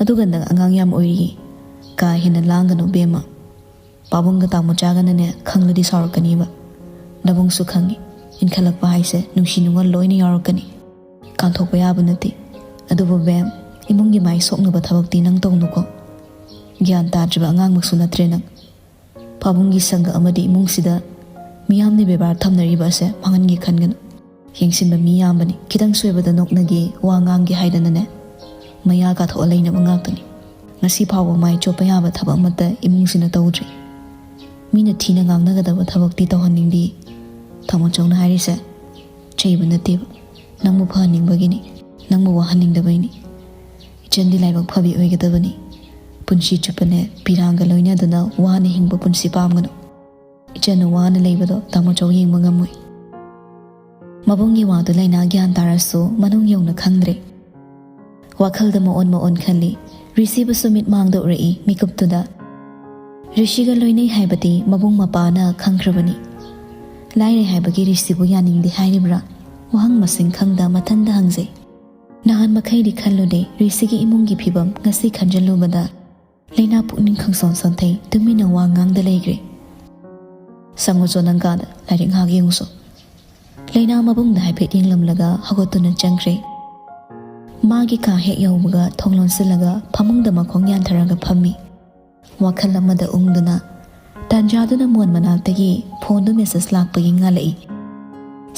ꯑꯗꯨꯒ ꯅꯪ ꯑꯉꯥꯡ ꯌꯥꯝ ꯑꯣꯏꯔꯤꯌꯦ꯫ ꯀꯥ ꯍꯦꯟꯅ ꯂꯥꯡꯒꯅꯨ ꯕꯦꯝꯃ꯫ ꯄꯥꯕꯨꯡꯒ ꯇꯥꯃꯣꯆꯥꯒꯅꯅꯦ ꯈꯪꯂꯗꯤ ꯁꯥꯎꯔꯛꯀꯅꯤꯕ꯫ ꯅꯕꯨꯡꯁꯨ ꯈꯪꯉꯤ꯫ ꯏꯟꯈꯠꯂꯛꯄ ꯍꯥꯏꯁꯦ ꯅꯨꯡꯁꯤ ꯅꯨꯡꯉꯣꯜ ꯂꯣꯏꯅ ꯌꯥꯎꯔꯛꯀꯅꯤ꯫ ꯀꯥꯟꯊꯣꯛꯄ ꯌꯥꯕ ꯅꯠꯇꯦ꯫ ꯑꯗꯨꯕꯨ ꯕꯦꯝ, ꯏꯃꯨꯡꯒꯤ ꯃꯥꯏ ꯁꯣꯛꯅꯕ ꯊꯕꯛꯇꯤ ꯅꯪ ꯇꯧꯅꯨꯀꯣ꯫ ꯒ꯭ꯌꯥꯟ ꯇꯥꯗ꯭ꯔꯤꯕ ꯑꯉꯥꯡꯃꯛꯁꯨ ꯅꯠꯇ꯭ꯔꯦ ꯅꯪ꯫ ꯄꯥꯕꯨꯡꯒꯤ ꯁꯪꯒ ꯑꯃꯗꯤ ꯏꯃꯨꯡꯁꯤꯗ ꯃꯤꯌꯥꯝꯅ ꯕꯦꯕꯥꯔ ꯊꯝꯅꯔꯤꯕ ꯑꯁꯦ ꯃꯥꯡꯍꯟꯒꯦ ꯈꯟꯒꯅꯨ꯫ ꯌꯦꯡꯁꯤꯟꯕ ꯃꯤ ꯌꯥꯝꯕꯅꯤ, ꯈꯤꯇꯪ ꯁꯣꯏꯕꯗ ꯅꯣꯛꯅꯒꯦ, ꯋꯥ ꯉꯥꯡꯒꯦ ꯍꯥꯏꯗꯅꯅꯦ, ꯃꯌꯥ ꯀꯥꯊꯣꯛꯑ ꯂꯩꯅꯕ ꯉꯥꯛꯇꯅꯤ꯫ ꯉꯁꯤ ꯐꯥꯎꯕ ꯃꯥꯏ ꯆꯣꯞꯄ ꯌꯥꯕ ꯊꯕꯛ ꯑꯃꯠꯇ ꯏꯃꯨꯡꯁꯤꯅ ꯇꯧꯗ꯭ꯔꯤ꯫ ꯃꯤꯅ ꯊꯤꯅ ꯉꯥꯡꯅꯒꯗꯕ ꯊꯕꯛꯇꯤ ꯇꯧꯍꯟꯅꯤꯡꯗꯦ꯫ ꯇꯥꯃꯣꯆꯧꯅ ꯍꯥꯏꯔꯤꯁꯦ ꯆꯩꯕ ꯅꯠꯇꯦꯕ, ꯅꯪꯕꯨ ꯐꯍꯟꯅꯤꯡꯕꯒꯤꯅꯤ, ꯅꯪꯕꯨ ꯋꯥꯍꯟꯅꯤꯡꯗꯕꯩꯅꯤ꯫ ꯏꯆꯟꯗꯤ ꯂꯥꯏꯕꯛ ꯐꯕꯤ ꯑꯣꯏꯒꯗꯕꯅꯤ꯫ ꯄꯨꯟꯁꯤ ꯆꯨꯞꯄꯅꯦ ꯄꯤꯔꯥꯡꯒ ꯂꯣꯏꯅꯗꯨꯅ ꯋꯥꯅ ꯍꯤꯡꯕ ꯄꯨꯟꯁꯤ ꯄꯥꯝꯒꯅꯨ꯫ ꯏꯆꯟꯅ ꯋꯥꯅ ꯂꯩꯕꯗꯣ ꯇꯥꯃꯣꯆꯧ ꯌꯦꯡꯕ ꯉꯝꯃꯣꯏ꯫ ꯃꯕꯨꯡꯒꯤ ꯋꯥꯗꯨ ꯂꯩꯅꯥ ꯒ꯭ꯌꯥꯟ ꯇꯥꯔꯁꯨ ꯃꯅꯨꯡ ꯌꯧꯅ ꯈꯪꯗ꯭ꯔꯦ꯫ ꯋꯥꯈꯜꯗ ꯃꯑꯣꯟ ꯃꯑꯣꯟ ꯈꯜꯂꯤ꯫ ꯔꯤꯁꯤꯕꯨꯁꯨ ꯃꯤꯠ ꯃꯥꯡꯗ ꯎꯔꯛꯏ ꯃꯤꯀꯨꯞꯇꯨꯗ꯫ ꯔꯤꯁꯤꯒ ꯂꯣꯏꯅꯩ ꯍꯥꯏꯕꯗꯤ ꯃꯕꯨꯡ ꯃꯄꯥꯅ ꯈꯪꯈ꯭ꯔꯕꯅꯤ꯫ ꯂꯥꯏꯔꯩ ꯍꯥꯏꯕꯒꯤ ꯔꯤꯁꯤꯕꯨ ꯌꯥꯅꯤꯡꯗꯦ ꯍꯥꯏꯔꯤꯕ꯭ꯔꯥ? ꯋꯥꯍꯪ ꯃꯁꯤꯡ ꯈꯪꯗ ꯃꯊꯟꯗ ꯍꯪꯖꯩ꯫ ꯅꯍꯥꯟ ꯃꯈꯩꯗꯤ ꯈꯜꯂꯨꯗꯦ ꯔꯤꯁꯤꯒꯤ ꯏꯃꯨꯡꯒꯤ ꯐꯤꯕꯝ ꯉꯁꯤ ꯈꯟꯖꯜꯂꯨꯕꯗ꯫ ꯂꯩꯅꯥ ꯄꯨꯛꯅꯤꯡ ꯈꯪꯁꯣꯟ ꯁꯣꯟꯊꯩ, ꯇꯨꯃꯤꯟꯅ ꯋꯥ ꯉꯥꯡꯗ ꯂꯩꯈ꯭ꯔꯦ꯫ "ꯁꯪꯉꯨꯆꯣ ꯅꯪ ꯀꯥꯗ, ꯂꯥꯏꯔꯤꯛ ꯉꯥꯏꯍꯥꯛ ꯌꯦꯡꯉꯨꯆꯣ"꯫ ꯂꯩꯅꯥ ꯃꯕꯨꯡꯗ ꯍꯥꯏꯐꯦꯠ ꯌꯦꯡꯂꯝꯂꯒ ꯍꯧꯒꯠꯇꯨꯅ ꯆꯪꯈ꯭ꯔꯦ꯫ ꯃꯥꯒꯤ ꯀꯥ ꯍꯦꯛ ꯌꯧꯕꯒ ꯊꯣꯡ ꯂꯣꯟꯁꯤꯜꯂꯒ ꯐꯃꯨꯡꯗ ꯃꯈꯣꯡ ꯌꯥꯟꯊꯔꯒ ꯐꯝꯃꯤ꯫ ꯋꯥꯈꯜ ꯑꯃꯗ ꯎꯪꯗꯨꯅ ꯇꯥꯟꯖꯥꯗꯨꯅ ꯃꯣꯟ ꯃꯅꯥꯛꯇꯒꯤ ꯐꯣꯟꯗꯨ ꯃꯦꯁꯦꯖ ꯂꯥꯛꯄꯒꯤ ꯉꯥꯜꯂꯛꯏ꯫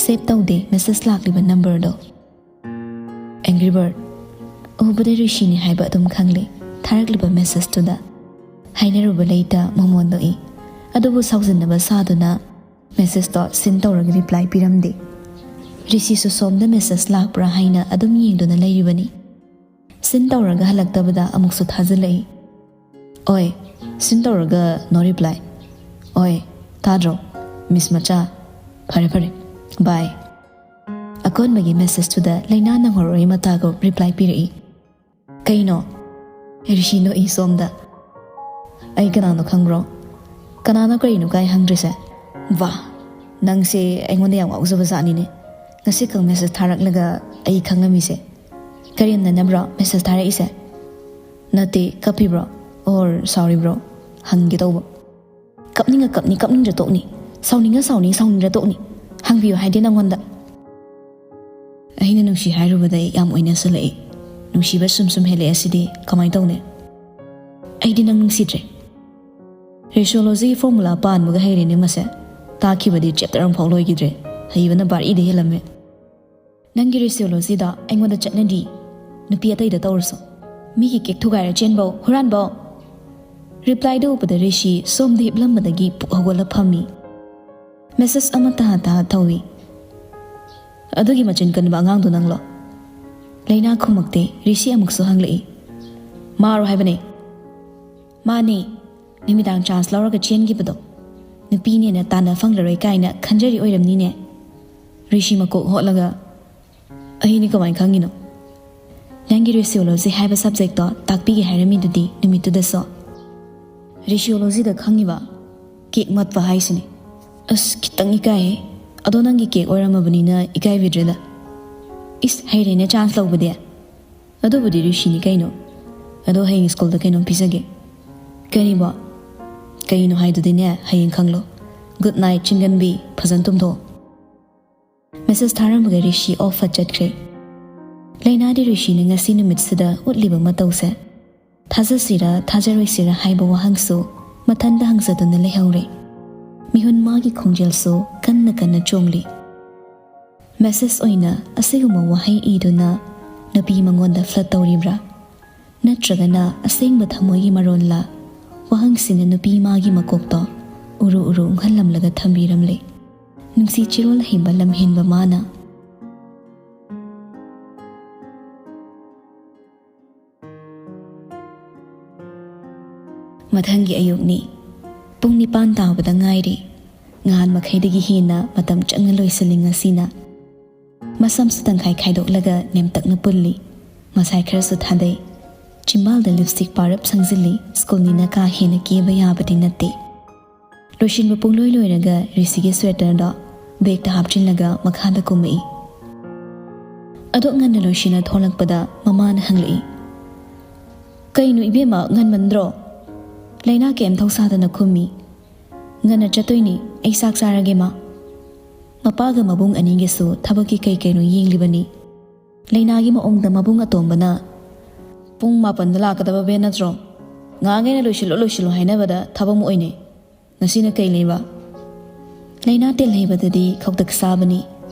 ꯁꯦꯚ ꯇꯧꯗꯦ ꯃꯦꯁꯦꯖ ꯂꯥꯛꯂꯤꯕ ꯅꯝꯕꯔꯗꯣ꯫ ꯑꯦꯡꯒ꯭ꯔꯤ ꯕꯔꯗ꯫ ꯎꯕꯗ ꯔꯤꯁꯤꯅꯤ ꯍꯥꯏꯕ ꯑꯗꯨꯝ ꯈꯪꯂꯦ ꯊꯥꯔꯛꯂꯤꯕ ꯃꯦꯁꯦꯖꯇꯨꯗ꯫ ꯍꯥꯏꯅꯔꯨꯕ ꯂꯩꯇ ꯃꯃꯣꯟ ꯅꯣꯛꯏ꯫ ꯑꯗꯨꯕꯨ ꯁꯥꯎꯖꯤꯟꯅꯕ ꯁꯥꯗꯨꯅ ꯃꯦꯁꯦꯖꯇꯣ ꯁꯤꯟ ꯇꯧꯔꯒ ꯔꯤꯄ꯭ꯂꯥꯏ ꯄꯤꯔꯝꯗꯦ꯫ ꯔꯤꯁꯤꯁꯨ ꯁꯣꯝꯗ ꯃꯦꯁꯦꯖ ꯂꯥꯛꯄ꯭ꯔꯥ ꯍꯥꯏꯅ ꯑꯗꯨꯝ ꯌꯦꯡꯗꯨꯅ ꯂꯩꯔꯤꯕꯅꯤ꯫ ꯁꯤꯟ ꯇꯧꯔꯒ ꯍꯜꯂꯛꯇꯕꯗ ꯑꯃꯨꯛꯁꯨ ꯊꯥꯖꯤꯜꯂꯛꯏ꯫ "ꯑꯣꯏ, ꯁꯤꯟ ꯇꯧꯔꯒ no reply꯫ ꯑꯣꯏ, ꯇꯥꯗ꯭ꯔꯣ? ꯃꯤꯁ ꯃꯆꯥ꯫ ꯐꯔꯦ, ꯐꯔꯦ꯫ ꯕꯥꯏ"꯫ ꯑꯀꯣꯟꯕꯒꯤ ꯃꯦꯁꯦꯖꯇꯨꯗ ꯂꯩꯅꯥ ꯅꯪꯍꯧꯔꯣꯏ ꯃꯇꯥꯒꯨꯝ ꯔꯤꯄ꯭ꯂꯥꯏ ꯄꯤꯔꯛꯏ꯫ "ꯀꯩꯅꯣ?" ꯔꯤꯁꯤ ꯅꯣꯛꯏ ꯁꯣꯝꯗ꯫ "ꯑꯩ ꯀꯅꯥꯅꯣ ꯈꯪꯕ꯭ꯔꯣ?" "ꯀꯅꯥꯅꯣ ꯀꯔꯤꯅꯣ ꯀꯥꯏ ꯍꯪꯗ꯭ꯔꯤꯁꯦ?" "ꯋꯥ, ꯅꯪꯁꯦ ꯑꯩꯉꯣꯟꯗ ꯌꯥꯝ ꯉꯥꯎꯖꯕ ꯖꯥꯠꯅꯤꯅꯦ꯫ ꯉꯁꯤ ꯈꯛ ꯃꯦꯁꯦꯖ ꯊꯥꯔꯛꯂꯒ ꯑꯩ ꯈꯪꯉꯝꯃꯤꯁꯦ꯫ ꯀꯔꯦꯝꯅꯅꯕ꯭ꯔꯣ ꯃꯦꯁꯦꯖ ꯊꯥꯔꯛꯏꯁꯦ?" "ꯅꯠꯇꯦ, ꯀꯞꯄꯤꯕ꯭ꯔꯣ? ꯑꯣꯔ ꯁꯥꯎꯔꯤꯕ꯭ꯔꯣ? ꯍꯪꯒꯦ ꯇꯧꯕ"꯫ "ꯀꯞꯅꯤꯡꯉ ꯀꯞꯅꯤ, ꯀꯞꯅꯤꯡꯗ꯭ꯔ ꯇꯣꯛꯅꯤ꯫ ꯁꯥꯎꯅꯤꯡꯉ ꯁꯥꯎꯅꯤ, ꯁꯥꯎꯅꯤꯡꯗ꯭ꯔ ꯇꯣꯛꯅꯤ"꯫ ꯍꯪꯕꯤꯌꯨ ꯍꯥꯏꯗꯤ ꯅꯪꯉꯣꯟꯗ꯫ ꯑꯩꯅ ꯅꯨꯡꯁꯤ ꯍꯥꯏꯔꯨꯕꯗ ꯑꯩ ꯌꯥꯝ ꯑꯣꯏꯅꯁꯜꯂꯛꯏ꯫ ꯅꯨꯡꯁꯤꯕ ꯁꯨꯝ ꯁꯨꯝ ꯍꯦꯜꯂꯛꯑꯦ ꯁꯤꯗꯤ ꯀꯃꯥꯏꯅ ꯇꯧꯅꯤ? ꯑꯩꯗꯤ ꯅꯪ ꯅꯨꯡꯁꯤꯗ꯭ꯔꯦ꯫ ꯔꯦꯁꯤꯑꯣꯂꯣꯖꯤꯒꯤ ꯐꯣꯔꯃꯨꯂꯥ ꯄꯥꯟꯕꯒ ꯍꯩꯔꯦꯅꯦ ꯃꯁꯦ꯫ ꯇꯥꯛꯈꯤꯕꯗꯤ ꯆꯦꯞꯇꯔ ꯑꯃꯐꯥꯎ ꯂꯣꯏꯈꯤꯗ꯭ꯔꯦ꯫ ꯍꯩꯕꯅ ꯕꯥꯔꯤꯗ ꯍꯦꯜꯂꯝꯃꯦ꯫ ꯅꯪꯒꯤ ꯔꯦꯁꯤꯑꯣꯂꯣꯖꯤꯗ ꯑꯩꯉꯣꯟꯗ ꯆꯠꯅꯗꯤ꯫ ꯅꯨꯄꯤ ꯑꯇꯩꯗ ꯇꯧꯔꯁꯨ꯫ ꯃꯤꯒꯤ ꯀꯦꯛ ꯊꯨꯒꯥꯏꯔ ꯆꯦꯟꯕꯧ, ꯍꯨꯔꯥꯟꯕꯧ꯫ ꯔꯤꯄ꯭ꯂꯥꯏꯗ ꯎꯕꯗ ꯔꯤꯁꯤ ꯁꯣꯝꯗ ꯍꯤꯞꯂꯝꯕꯗꯒꯤ ꯄꯨꯛ ꯍꯧꯒꯠꯂ ꯐꯝꯃꯤ꯫ ꯃꯦꯁꯦꯖ ꯑꯃ ꯇꯍꯥ ꯇꯍꯥ ꯊꯧꯏ꯫ "ꯑꯗꯨꯒꯤ ꯃꯆꯤꯟ ꯀꯟꯕ ꯑꯉꯥꯡꯗꯣ ꯅꯪꯂꯣ?" ꯂꯩꯅꯥ ꯈꯨꯝꯃꯛꯇꯦ꯫ ꯔꯤꯁꯤ ꯑꯃꯨꯛꯁꯨ ꯍꯪꯂꯛꯏ꯫ "ꯃꯥꯔꯣ ꯍꯥꯏꯕꯅꯦ?" "ꯃꯥꯅꯦ꯫ ꯅꯨꯃꯤꯗꯥꯡ ꯆꯥꯟꯁ ꯂꯧꯔꯒ ꯆꯦꯟꯈꯤꯕꯗꯣ꯫ ꯅꯨꯄꯤꯅꯦꯅ ꯇꯥꯟꯅ ꯐꯪꯂꯔꯣꯏ ꯀꯥꯏꯅ ꯈꯟꯖꯔꯤ ꯑꯣꯏꯔꯝꯅꯤꯅꯦ꯫" ꯔꯤꯁꯤ ꯃꯀꯣꯛ ꯍꯣꯠꯂꯒ, "ꯑꯩꯅ ꯀꯃꯥꯏꯅ ꯈꯪꯉꯤꯅꯣ?" "ꯅꯪꯒꯤ ꯔꯦꯁꯤꯑꯣꯂꯣꯖꯤ ꯍꯥꯏꯕ ꯁꯕꯖꯦꯛꯇꯣ ꯇꯥꯛꯄꯤꯒꯦ ꯍꯥꯏꯔꯝꯃꯤꯗꯨꯗꯤ ꯅꯨꯃꯤꯠꯇꯨꯗꯁꯨ꯫" "ꯔꯦꯁꯤꯑꯣꯂꯣꯖꯤꯗ ꯈꯪꯉꯤꯕ?" "ꯀꯦꯛ ꯃꯠꯄ ꯍꯥꯏꯁꯤꯅꯦ꯫" "ꯑꯁ, ꯈꯤꯇꯪ ꯏꯀꯥꯏꯍꯦ꯫ ꯑꯗꯣ ꯅꯪꯒꯤ ꯀꯦꯛ ꯑꯣꯏꯔꯝꯃꯕꯅꯤꯅ ꯏꯀꯥꯏꯕꯤꯗ꯭ꯔꯦꯗ꯫" "ꯏꯁ, ꯍꯩꯔꯦꯅꯦ ꯆꯥꯟꯁ ꯂꯧꯕꯗꯤ꯫ ꯑꯗꯨꯕꯨꯗꯤ ꯔꯤꯁꯤꯅꯤ ꯀꯩꯅꯣ꯫ ꯑꯗꯣ ꯍꯌꯦꯡ ꯁ꯭ꯀꯨꯜꯗ ꯀꯩꯅꯣꯝ ꯄꯤꯖꯒꯦ꯫" "ꯀꯔꯤꯕꯣ?" "ꯀꯩꯅꯣ ꯍꯥꯏꯗꯨꯗꯤꯅꯦ, ꯍꯌꯦꯡ ꯈꯪꯂꯣ꯫ ꯒꯨꯗ ꯅꯥꯏꯠ, ꯆꯤꯡꯒꯟꯕꯤ, ꯐꯖꯅ ꯇꯨꯝꯊꯣꯛꯑꯣ꯫" ꯃꯦꯁꯦꯖ ꯊꯥꯔꯝꯕꯒ ꯔꯤꯁꯤ ꯑꯣꯐ ꯐꯠ ꯆꯠꯈ꯭ꯔꯦ꯫ ꯂꯩꯅꯥꯗꯤ ꯔꯤꯁꯤꯅ ꯉꯁꯤ ꯅꯨꯃꯤꯠꯁꯤꯗ ꯎꯠꯂꯤꯕ ꯃꯇꯧꯁꯦ ꯊꯥꯖꯁꯤꯔ ꯊꯥꯖꯔꯣꯏꯁꯤꯔ ꯍꯥꯏꯕ ꯋꯥꯍꯪꯁꯨ ꯃꯊꯟꯇ ꯍꯪꯖꯗꯨꯅ ꯂꯩꯍꯧꯔꯦ꯫ ꯃꯤꯍꯨꯟ ꯃꯥꯒꯤ ꯈꯣꯡꯖꯦꯜꯁꯨ ꯀꯟꯅ ꯀꯟꯅ ꯆꯣꯡꯂꯤ꯫ ꯃꯦꯁꯦꯖ ꯑꯣꯏꯅ ꯑꯁꯤꯒꯨꯝꯕ ꯋꯥꯍꯩ ꯏꯗꯨꯅ ꯅꯨꯄꯤ ꯃꯉꯣꯟꯗ ꯐ꯭ꯂꯠ ꯇꯧꯔꯤꯕ꯭ꯔꯥ? ꯅꯠꯇ꯭ꯔꯒꯅ ꯑꯁꯦꯡꯕ ꯊꯃꯣꯏꯒꯤ ꯃꯔꯣꯜꯂ? ꯋꯥꯍꯪꯁꯤꯅ ꯅꯨꯄꯤ ꯃꯥꯒꯤ ꯃꯀꯣꯛꯇꯣ ꯎꯔꯨ ꯎꯔꯨ ꯎꯪꯍꯜꯂꯝꯂꯒ ꯊꯝꯕꯤꯔꯝꯂꯦ꯫ ꯅꯨꯡꯁꯤ ꯆꯤꯔꯣꯜ ꯍꯩꯕ ꯂꯝꯍꯦꯟꯕ ꯃꯥꯅ꯫ ꯃꯊꯪꯒꯤ ꯑꯌꯨꯛꯅꯤ꯫ ꯄꯨꯡ ꯅꯤꯄꯥꯟ ꯇꯥꯕꯗ ꯉꯥꯏꯔꯤ꯫ ꯉꯍꯥꯟ ꯃꯈꯩꯗꯒꯤ ꯍꯦꯟꯅ ꯃꯇꯝ ꯆꯪꯅ ꯂꯣꯏꯁꯤꯜꯂꯤ ꯉꯁꯤꯅ꯫ ꯃꯁꯝꯁꯨ ꯇꯪꯈꯥꯏ ꯈꯥꯏꯗꯣꯛꯂꯒ ꯅꯦꯝꯇꯛꯅ ꯄꯨꯜꯂꯤ꯫ ꯃꯁꯥꯏ ꯈꯔꯁꯨ ꯊꯥꯗꯩ꯫ ꯆꯤꯝꯕꯥꯜꯗ ꯂꯤꯞꯁꯇꯤꯛ ꯄꯥꯔꯞ ꯁꯪꯖꯤꯜꯂꯤ꯫ ꯁ꯭ꯀꯨꯜꯅꯤꯅ ꯀꯥ ꯍꯦꯟꯅ ꯀꯦꯕ ꯌꯥꯕꯗꯤ ꯅꯠꯇꯦ꯫ ꯂꯣꯏꯁꯤꯟꯕ ꯄꯨꯡꯂꯣꯏ ꯂꯣꯏꯔꯒ ꯔꯤꯁꯤꯒꯤ ꯁ꯭ꯋꯦꯇꯔꯗꯣ ꯕꯦꯒꯇ ꯍꯥꯞꯆꯤꯜꯂꯒ ꯃꯈꯥꯗ ꯀꯨꯝꯃꯛꯏ꯫ ꯑꯗꯨꯛ ꯉꯟꯅ ꯂꯣꯏꯁꯤꯟꯅ ꯊꯣꯛꯂꯛꯄꯗ ꯃꯃꯥꯅ ꯍꯪꯂꯛꯏ, "ꯀꯩꯅꯣ ꯏꯕꯦꯝꯃ, ꯉꯟꯃꯟꯗ꯭ꯔꯣ?" ꯂꯩꯅꯥ ꯀꯩꯝ ꯊꯧꯁꯥꯗꯅ ꯈꯨꯝꯃꯤ, "ꯉꯟꯅ ꯆꯠꯇꯣꯏꯅꯤ, ꯑꯩ ꯆꯥꯛ ꯆꯥꯔꯒꯦ ꯃꯥ꯫" ꯃꯄꯥꯒ ꯃꯕꯨꯡ ꯑꯅꯤꯒꯤꯁꯨ ꯊꯕꯛꯀꯤ ꯀꯩ ꯀꯩꯅꯣ ꯌꯦꯡꯂꯤꯕꯅꯤ꯫ ꯂꯩꯅꯥꯒꯤ ꯃꯑꯣꯡꯗ ꯃꯕꯨꯡ ꯑꯇꯣꯝꯕꯅ, "ꯄꯨꯡ ꯃꯥꯄꯟꯗ ꯂꯥꯛꯀꯗꯕ ꯚꯦꯟ ꯅꯠꯇ꯭ꯔꯣ? ꯉꯥꯡꯉꯩꯅ ꯂꯣꯏꯁꯤꯜꯂꯣ ꯂꯣꯏꯁꯤꯜꯂꯣ ꯍꯥꯏꯅꯕꯗ ꯊꯕꯛ ꯑꯃ ꯑꯣꯏꯅꯩ꯫ ꯉꯁꯤꯅ ꯀꯩ ꯂꯩꯕ?" ꯂꯩꯅꯥ ꯇꯦꯜꯍꯩꯕꯗꯗꯤ ꯈꯧꯇꯛ ꯆꯥꯕꯅꯤ꯫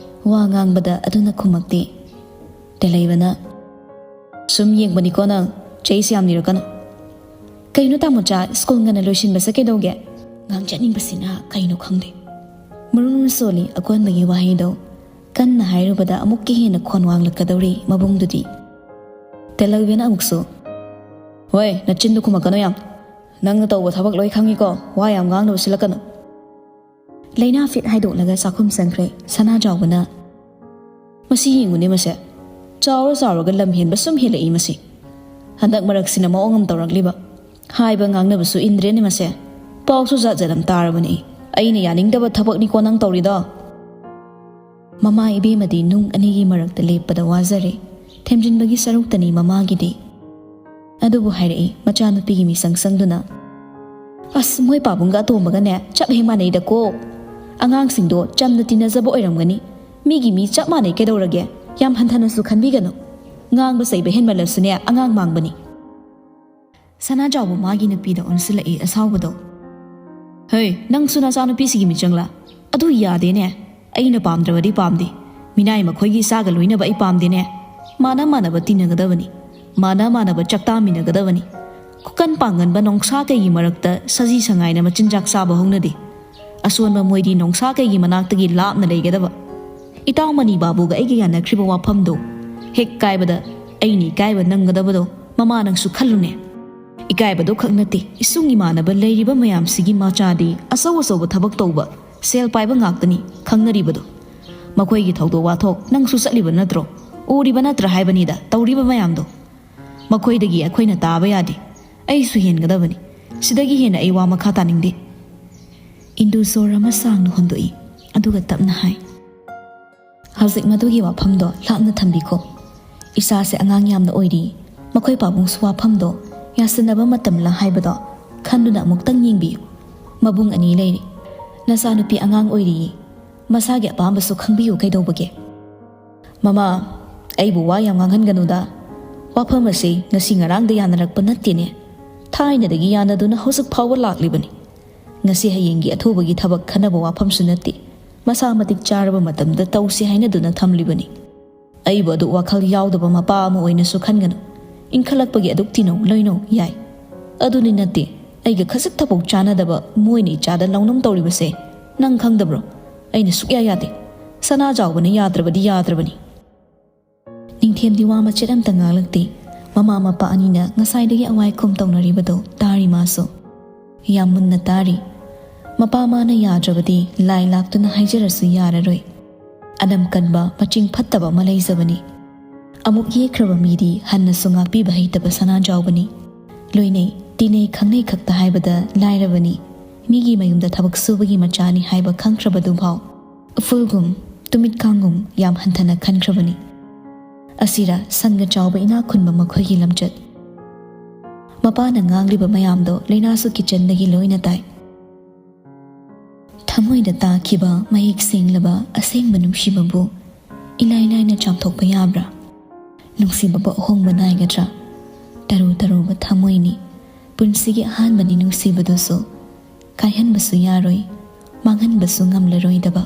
ꯋꯥ ꯉꯥꯡꯕꯗ ꯑꯗꯨꯅ ꯈꯨꯝꯃꯛꯇꯦ꯫ ꯇꯦꯜꯍꯩꯕꯅ, "ꯁꯨꯝ ꯌꯦꯡꯕꯅꯤꯀꯣ ꯅꯪ, ꯆꯩꯁꯦ ꯌꯥꯝ ꯅꯤꯔꯛꯀꯅꯨ꯫ ꯀꯩꯅꯣ ꯇꯥꯃꯣꯆꯥ, ꯁ꯭ꯀꯨꯜ ꯉꯟꯅ ꯂꯣꯏꯁꯤꯟꯕꯁꯦ ꯀꯩꯗꯧꯒꯦ?" ꯉꯥꯡꯖꯅꯤꯡꯕꯁꯤꯅ ꯀꯩꯅꯣ ꯈꯪꯗꯦ꯫ ꯃꯔꯨꯝ ꯁꯣꯜꯂꯤ ꯑꯀꯣꯟꯕꯒꯤ ꯋꯥꯍꯩꯗꯣ꯫ ꯀꯟꯅ ꯍꯥꯏꯔꯨꯕꯗ ꯑꯃꯨꯛꯀ ꯍꯦꯟꯅ ꯈꯣꯟ ꯋꯥꯡꯂꯛꯀꯗꯧꯔꯤ ꯃꯕꯨꯡꯗꯨꯗꯤ꯫ ꯇꯦꯜꯍꯩꯕꯅ ꯑꯃꯨꯛꯁꯨ, "ꯍꯣꯏ, ꯅꯆꯤꯟꯗꯨ ꯈꯨꯝꯃꯛꯀꯅꯨ ꯌꯥꯝ꯫ ꯅꯪꯅ ꯇꯧꯕ ꯊꯕꯛ ꯂꯣꯏ ꯈꯪꯉꯤꯀꯣ, ꯋꯥ ꯌꯥꯝ ꯉꯥꯡꯅꯕ ꯁꯤꯜꯂꯛꯀꯅꯨ꯫" ꯂꯩꯅꯥ ꯐꯤꯠ ꯍꯥꯏꯗꯣꯛꯂꯒ ꯆꯥꯛꯈꯨꯝ ꯆꯪꯈ꯭ꯔꯦ꯫ ꯁꯅꯥꯖꯥꯎꯕꯅ, "ꯃꯁꯤ ꯌꯦꯡꯉꯨꯅꯦ ꯃꯁꯦ, ꯆꯥꯎꯔ ꯆꯥꯎꯔꯒ ꯂꯝ ꯍꯦꯟꯕ ꯁꯨꯝ ꯍꯦꯜꯂꯛꯏ ꯃꯁꯤ꯫ ꯍꯟꯗꯛ ꯃꯔꯛꯁꯤꯅ ꯃꯑꯣꯡ ꯑꯃ ꯇꯧꯔꯛꯂꯤꯕ꯫ ꯍꯥꯏꯕ ꯉꯥꯡꯅꯕꯁꯨ ꯏꯟꯗ꯭ꯔꯦꯅꯦ ꯃꯁꯦ꯫ ꯄꯥꯎꯁꯨ ꯖꯥꯠ ꯖꯥꯠ ꯑꯃ ꯇꯥꯔꯕꯅꯦ꯫ ꯑꯩꯅ ꯌꯥꯅꯤꯡꯗꯕ ꯊꯕꯛꯅꯤꯀꯣ ꯅꯪ ꯇꯧꯔꯤꯗꯣ꯫" ꯃꯃꯥ ꯏꯕꯦꯝꯃꯗꯤ ꯅꯨꯡ ꯑꯅꯤꯒꯤ ꯃꯔꯛꯇ ꯂꯦꯞꯄꯗ ꯋꯥꯖꯔꯦ꯫ ꯊꯦꯝꯖꯤꯟꯕꯒꯤ ꯁꯔꯨꯛꯇꯅꯤ ꯃꯃꯥꯒꯤꯗꯤ꯫ ꯑꯗꯨꯕꯨ ꯍꯥꯏꯔꯛꯏ ꯃꯆꯥꯅꯨꯄꯤꯒꯤ ꯃꯤꯆꯪ ꯆꯪꯗꯨꯅ, "ꯑꯁ, ꯃꯣꯏ ꯄꯥꯕꯨꯡꯒ ꯑꯇꯣꯝꯕꯒꯅꯦ ꯆꯞ ꯍꯦꯛ ꯃꯥꯟꯅꯩꯗꯀꯣ꯫ ꯑꯉꯥꯡꯁꯤꯡꯗꯣ ꯆꯝꯅ ꯇꯤꯟꯅꯖꯕ ꯑꯣꯏꯔꯝꯒꯅꯤ꯫ ꯃꯤꯒꯤ ꯃꯤ ꯆꯞ ꯃꯥꯟꯅꯩ ꯀꯩꯗꯧꯔꯒꯦ? ꯌꯥꯝ ꯍꯟꯊꯅꯁꯨ ꯈꯟꯕꯤꯒꯅꯨ꯫ ꯉꯥꯡꯕ ꯆꯩꯕ ꯍꯦꯟꯃꯜꯂꯁꯨꯅꯦ ꯑꯉꯥꯡ ꯃꯥꯡꯕꯅꯤ꯫" ꯁꯅꯥꯖꯥꯎꯕ ꯃꯥꯒꯤ ꯅꯨꯄꯤꯗ ꯑꯣꯟꯁꯤꯜꯂꯛꯏ ꯑꯁꯥꯎꯕꯗꯣ꯫ "ꯍꯩ, ꯅꯪꯁꯨ ꯅꯆꯥꯅꯨꯄꯤꯁꯤꯒꯤ ꯃꯤꯆꯪꯂꯥ? ꯑꯗꯨ ꯌꯥꯗꯦꯅꯦ꯫ ꯑꯩꯅ ꯄꯥꯝꯗ꯭ꯔꯕꯗꯤ ꯄꯥꯝꯗꯦ꯫ ꯃꯤꯅꯥꯏ ꯃꯈꯣꯏꯒꯤ ꯏꯆꯥꯒ ꯂꯣꯏꯅꯕ ꯑꯩ ꯄꯥꯝꯗꯦꯅꯦ꯫ ꯃꯥꯟꯅ ꯃꯥꯟꯅꯕ ꯇꯤꯟꯅꯒꯗꯕꯅꯤ꯫ ꯃꯥꯟꯅ ꯃꯥꯟꯅꯕ ꯆꯥꯛꯇꯥꯃꯤꯟꯅꯒꯗꯕꯅꯤ꯫ ꯈꯨꯀꯟ ꯄꯥꯡꯒꯟꯕ ꯅꯣꯡꯁꯥ ꯀꯩꯒꯤ ꯃꯔꯛꯇ ꯁꯖꯤ ꯁꯉꯥꯏꯅ ꯃꯆꯤꯟꯖꯥꯛ ꯆꯥꯕ ꯍꯧꯅꯗꯦ꯫ ꯑꯁꯣꯟꯕ ꯃꯣꯏꯗꯤ ꯅꯣꯡꯁꯥ ꯀꯩꯒꯤ ꯃꯅꯥꯛꯇꯒꯤ ꯂꯥꯞꯅ ꯂꯩꯒꯗꯕ꯫ ꯏꯇꯥꯎ ꯃꯅꯤ ꯕꯥꯕꯨꯒ ꯑꯩꯒ ꯌꯥꯅꯈ꯭ꯔꯤꯕ ꯋꯥꯐꯝꯗꯣ ꯍꯦꯛ ꯀꯥꯏꯕꯗ ꯑꯩꯅ ꯏꯀꯥꯏꯕ ꯅꯪꯒꯗꯕꯗꯣ ꯃꯃꯥ ꯅꯪꯁꯨ ꯈꯜꯂꯨꯅꯦ꯫ ꯏꯀꯥꯏꯕꯗꯣ ꯈꯛ ꯅꯠꯇꯦ, ꯏꯁꯨꯡ ꯏꯃꯥꯟꯅꯕ ꯂꯩꯔꯤꯕ ꯃꯌꯥꯝꯁꯤꯒꯤ ꯃꯆꯥꯗꯤ ꯑꯆꯧ ꯑꯆꯧꯕ ꯊꯕꯛ ꯇꯧꯕ, ꯁꯦꯜ ꯄꯥꯏꯕ ꯉꯥꯛꯇꯅꯤ ꯈꯪꯅꯔꯤꯕꯗꯣ꯫ ꯃꯈꯣꯏꯒꯤ ꯊꯧꯗꯣꯛ ꯋꯥꯊꯣꯛ ꯅꯪꯁꯨ ꯆꯠꯂꯤꯕ ꯅꯠꯇ꯭ꯔꯣ? ꯎꯔꯤꯕ ꯅꯠꯇ꯭ꯔꯥ ꯍꯥꯏꯕꯅꯤꯗ ꯇꯧꯔꯤꯕ ꯃꯌꯥꯝꯗꯣ꯫ ꯃꯈꯣꯏꯗꯒꯤ ꯑꯩꯈꯣꯏꯅ ꯇꯥꯕ ꯌꯥꯗꯦ꯫ ꯑꯩꯁꯨ ꯍꯦꯟꯒꯗꯕꯅꯤ꯫ ꯁꯤꯗꯒꯤ ꯍꯦꯟꯅ ꯑꯩ ꯋꯥ ꯃꯈꯥ ꯇꯥꯅꯤꯡꯗꯦ꯫" ꯏꯟꯗꯨ ꯁꯣꯔ ꯑꯃ ꯁꯥꯡꯅ ꯍꯣꯟꯗꯣꯛꯏ, ꯑꯗꯨꯒ ꯇꯞꯅ ꯍꯥꯏ, "ꯍꯧꯖꯤꯛ ꯃꯗꯨꯒꯤ ꯋꯥꯐꯝꯗꯣ ꯂꯥꯞꯅ ꯊꯝꯕꯤꯈꯣ꯫ ꯏꯆꯥꯁꯦ ꯑꯉꯥꯡ ꯌꯥꯝꯅ ꯑꯣꯏꯔꯤ꯫ ꯃꯈꯣꯏ ꯄꯥꯕꯨꯡꯁꯨ ꯋꯥꯐꯝꯗꯣ ꯌꯥꯁꯤꯟꯅꯕ ꯃꯇꯝꯂ ꯍꯥꯏꯕꯗꯣ ꯈꯟꯗꯨꯅ ꯑꯃꯨꯛꯇꯪ ꯌꯦꯡꯕꯤꯌꯨ꯫ ꯃꯕꯨꯡ ꯑꯅꯤ ꯂꯩꯔꯤ꯫ ꯅꯆꯥꯅꯨꯄꯤ ꯑꯉꯥꯡ ꯑꯣꯏꯔꯤꯌꯦ꯫ ꯃꯁꯥꯒꯤ ꯑꯄꯥꯝꯕꯁꯨ ꯈꯪꯕꯤꯌꯨ ꯀꯩꯗꯧꯕꯒꯦ? ꯃꯃꯥ, ꯑꯩꯕꯨ ꯋꯥ ꯌꯥꯝ ꯉꯥꯡꯍꯟꯒꯅꯨꯗ꯫ ꯋꯥꯐꯝ ꯑꯁꯤ ꯉꯁꯤ ꯉꯔꯥꯡꯗ ꯌꯥꯅꯔꯛꯄ ꯅꯠꯇꯦꯅꯦ꯫ ꯊꯥꯏꯅꯗꯒꯤ ꯌꯥꯅꯗꯨꯅ ꯍꯧꯖꯤꯛ ꯐꯥꯎꯕ ꯂꯥꯛꯂꯤꯕꯅꯤ꯫ ꯉꯁꯤ ꯍꯌꯦꯡꯒꯤ ꯑꯊꯨꯕꯒꯤ ꯊꯕꯛ ꯈꯟꯅꯕ ꯋꯥꯐꯝꯁꯨ ꯅꯠꯇꯦ꯫ ꯃꯁꯥ ꯃꯇꯤꯛ ꯆꯥꯔꯕ ꯃꯇꯝꯗ ꯇꯧꯁꯤ ꯍꯥꯏꯅꯗꯨꯅ ꯊꯝꯂꯤꯕꯅꯤ꯫ ꯑꯩꯕꯨ ꯑꯗꯨ ꯋꯥꯈꯜ ꯌꯥꯎꯗꯕ ꯃꯄꯥ ꯑꯃ ꯑꯣꯏꯅꯁꯨ ꯈꯟꯒꯅꯨ꯫ ꯏꯟꯈꯠꯂꯛꯄꯒꯤ ꯑꯗꯨꯛ ꯇꯤꯅꯧ ꯂꯣꯏꯅꯧ ꯌꯥꯏ꯫ ꯑꯗꯨꯅꯤ ꯅꯠꯇꯦ, ꯑꯩꯒ ꯈꯖꯤꯛ ꯊꯕꯛ ꯆꯥꯅꯗꯕ ꯃꯣꯏꯅ ꯏꯆꯥꯗ ꯂꯧꯅꯝ ꯇꯧꯔꯤꯕꯁꯦ ꯅꯪ ꯈꯪꯗꯕ꯭ꯔꯣ? ꯑꯩꯅ ꯁꯨꯛꯌꯥ ꯌꯥꯗꯦ꯫ ꯁꯅꯥꯖꯥꯎꯕꯅ ꯌꯥꯗ꯭ꯔꯕꯗꯤ ꯌꯥꯗ꯭ꯔꯕꯅꯤ꯫ ꯅꯤꯡꯊꯦꯝꯗꯤ ꯋꯥ ꯃꯆꯦꯠ ꯑꯝꯇ ꯉꯥꯡꯂꯛꯇꯦ꯫ ꯃꯃꯥ ꯃꯄꯥ ꯑꯅꯤꯅ ꯉꯁꯥꯏꯗꯒꯤ ꯑꯋꯥꯏꯈꯨꯝ ꯇꯧꯅꯔꯤꯕꯗꯣ ꯇꯥꯔꯤ ꯃꯥꯁꯨ꯫ ꯌꯥꯝ ꯃꯨꯟꯅ ꯇꯥꯔꯤ꯫ ꯃꯄꯥ ꯃꯥꯅ ꯌꯥꯗ꯭ꯔꯕꯗꯤ ꯂꯥꯏ ꯂꯥꯛꯇꯨꯅ ꯍꯥꯏꯖꯔꯁꯨ ꯌꯥꯔꯔꯣꯏ꯫ ꯑꯅꯝ ꯀꯟꯕ, ꯃꯆꯤꯡ ꯐꯠꯇꯕ ꯑꯃ ꯂꯩꯖꯕꯅꯤ꯫ ꯑꯃꯨꯛ ꯌꯦꯛꯈ꯭ꯔꯕ ꯃꯤꯗꯤ ꯍꯟꯅꯁꯨ ꯉꯥꯛꯄꯤꯕ ꯍꯩꯇꯕ ꯁꯅꯥꯖꯥꯎꯕꯅꯤ꯫ ꯂꯣꯏꯅꯩ, ꯇꯤꯟꯅꯩ, ꯈꯪꯅꯩ ꯈꯛꯇ ꯍꯥꯏꯕꯗ ꯂꯥꯏꯔꯕꯅꯤ꯫ ꯃꯤꯒꯤ ꯃꯌꯨꯝꯗ ꯊꯕꯛ ꯁꯨꯕꯒꯤ ꯃꯆꯥꯅꯤ ꯍꯥꯏꯕ ꯈꯪꯈ꯭ꯔꯕꯗꯨꯐꯥꯎ ꯎꯐꯨꯜꯒꯨꯝ, ꯇꯨꯃꯤꯠꯀꯥꯡꯒꯨꯝ ꯌꯥꯝ ꯍꯟꯊꯅ ꯈꯟꯈ꯭ꯔꯕꯅꯤ꯫ ꯑꯁꯤꯔ ꯁꯪꯒ ꯆꯥꯎꯕ ꯏꯅꯥꯛ ꯈꯨꯟꯕ ꯃꯈꯣꯏꯒꯤ ꯂꯝꯆꯠ? ꯃꯄꯥꯅ ꯉꯥꯡꯂꯤꯕ ꯃꯌꯥꯝꯗꯣ ꯂꯩꯅꯥꯁꯨ ꯀꯤꯆꯟꯗꯒꯤ ꯂꯣꯏꯅ ꯇꯥꯏ꯫ ꯊꯃꯣꯏꯗ ꯇꯥꯈꯤꯕ ꯃꯌꯦꯛ ꯁꯦꯡꯂꯕ ꯑꯁꯦꯡꯕ ꯅꯨꯡꯁꯤꯕꯕꯨ ꯏꯂꯥꯏ ꯂꯥꯏꯅ ꯆꯥꯝꯊꯣꯛꯄ ꯌꯥꯕ꯭ꯔꯥ? ꯅꯨꯡꯁꯤꯕꯕꯨ ꯑꯍꯣꯡꯕ ꯅꯥꯏꯒꯗ꯭ꯔꯥ? ꯇꯔꯨ ꯇꯔꯨꯕ ꯊꯃꯣꯏꯅꯤ꯫ ꯄꯨꯟꯁꯤꯒꯤ ꯑꯍꯥꯟꯕꯅꯤ ꯅꯨꯡꯁꯤꯕꯗꯨꯁꯨ꯫ ꯀꯥꯏꯍꯟꯕꯁꯨ ꯌꯥꯔꯣꯏ, ꯃꯥꯡꯍꯟꯕꯁꯨ ꯉꯝꯂꯔꯣꯏꯗꯕ꯫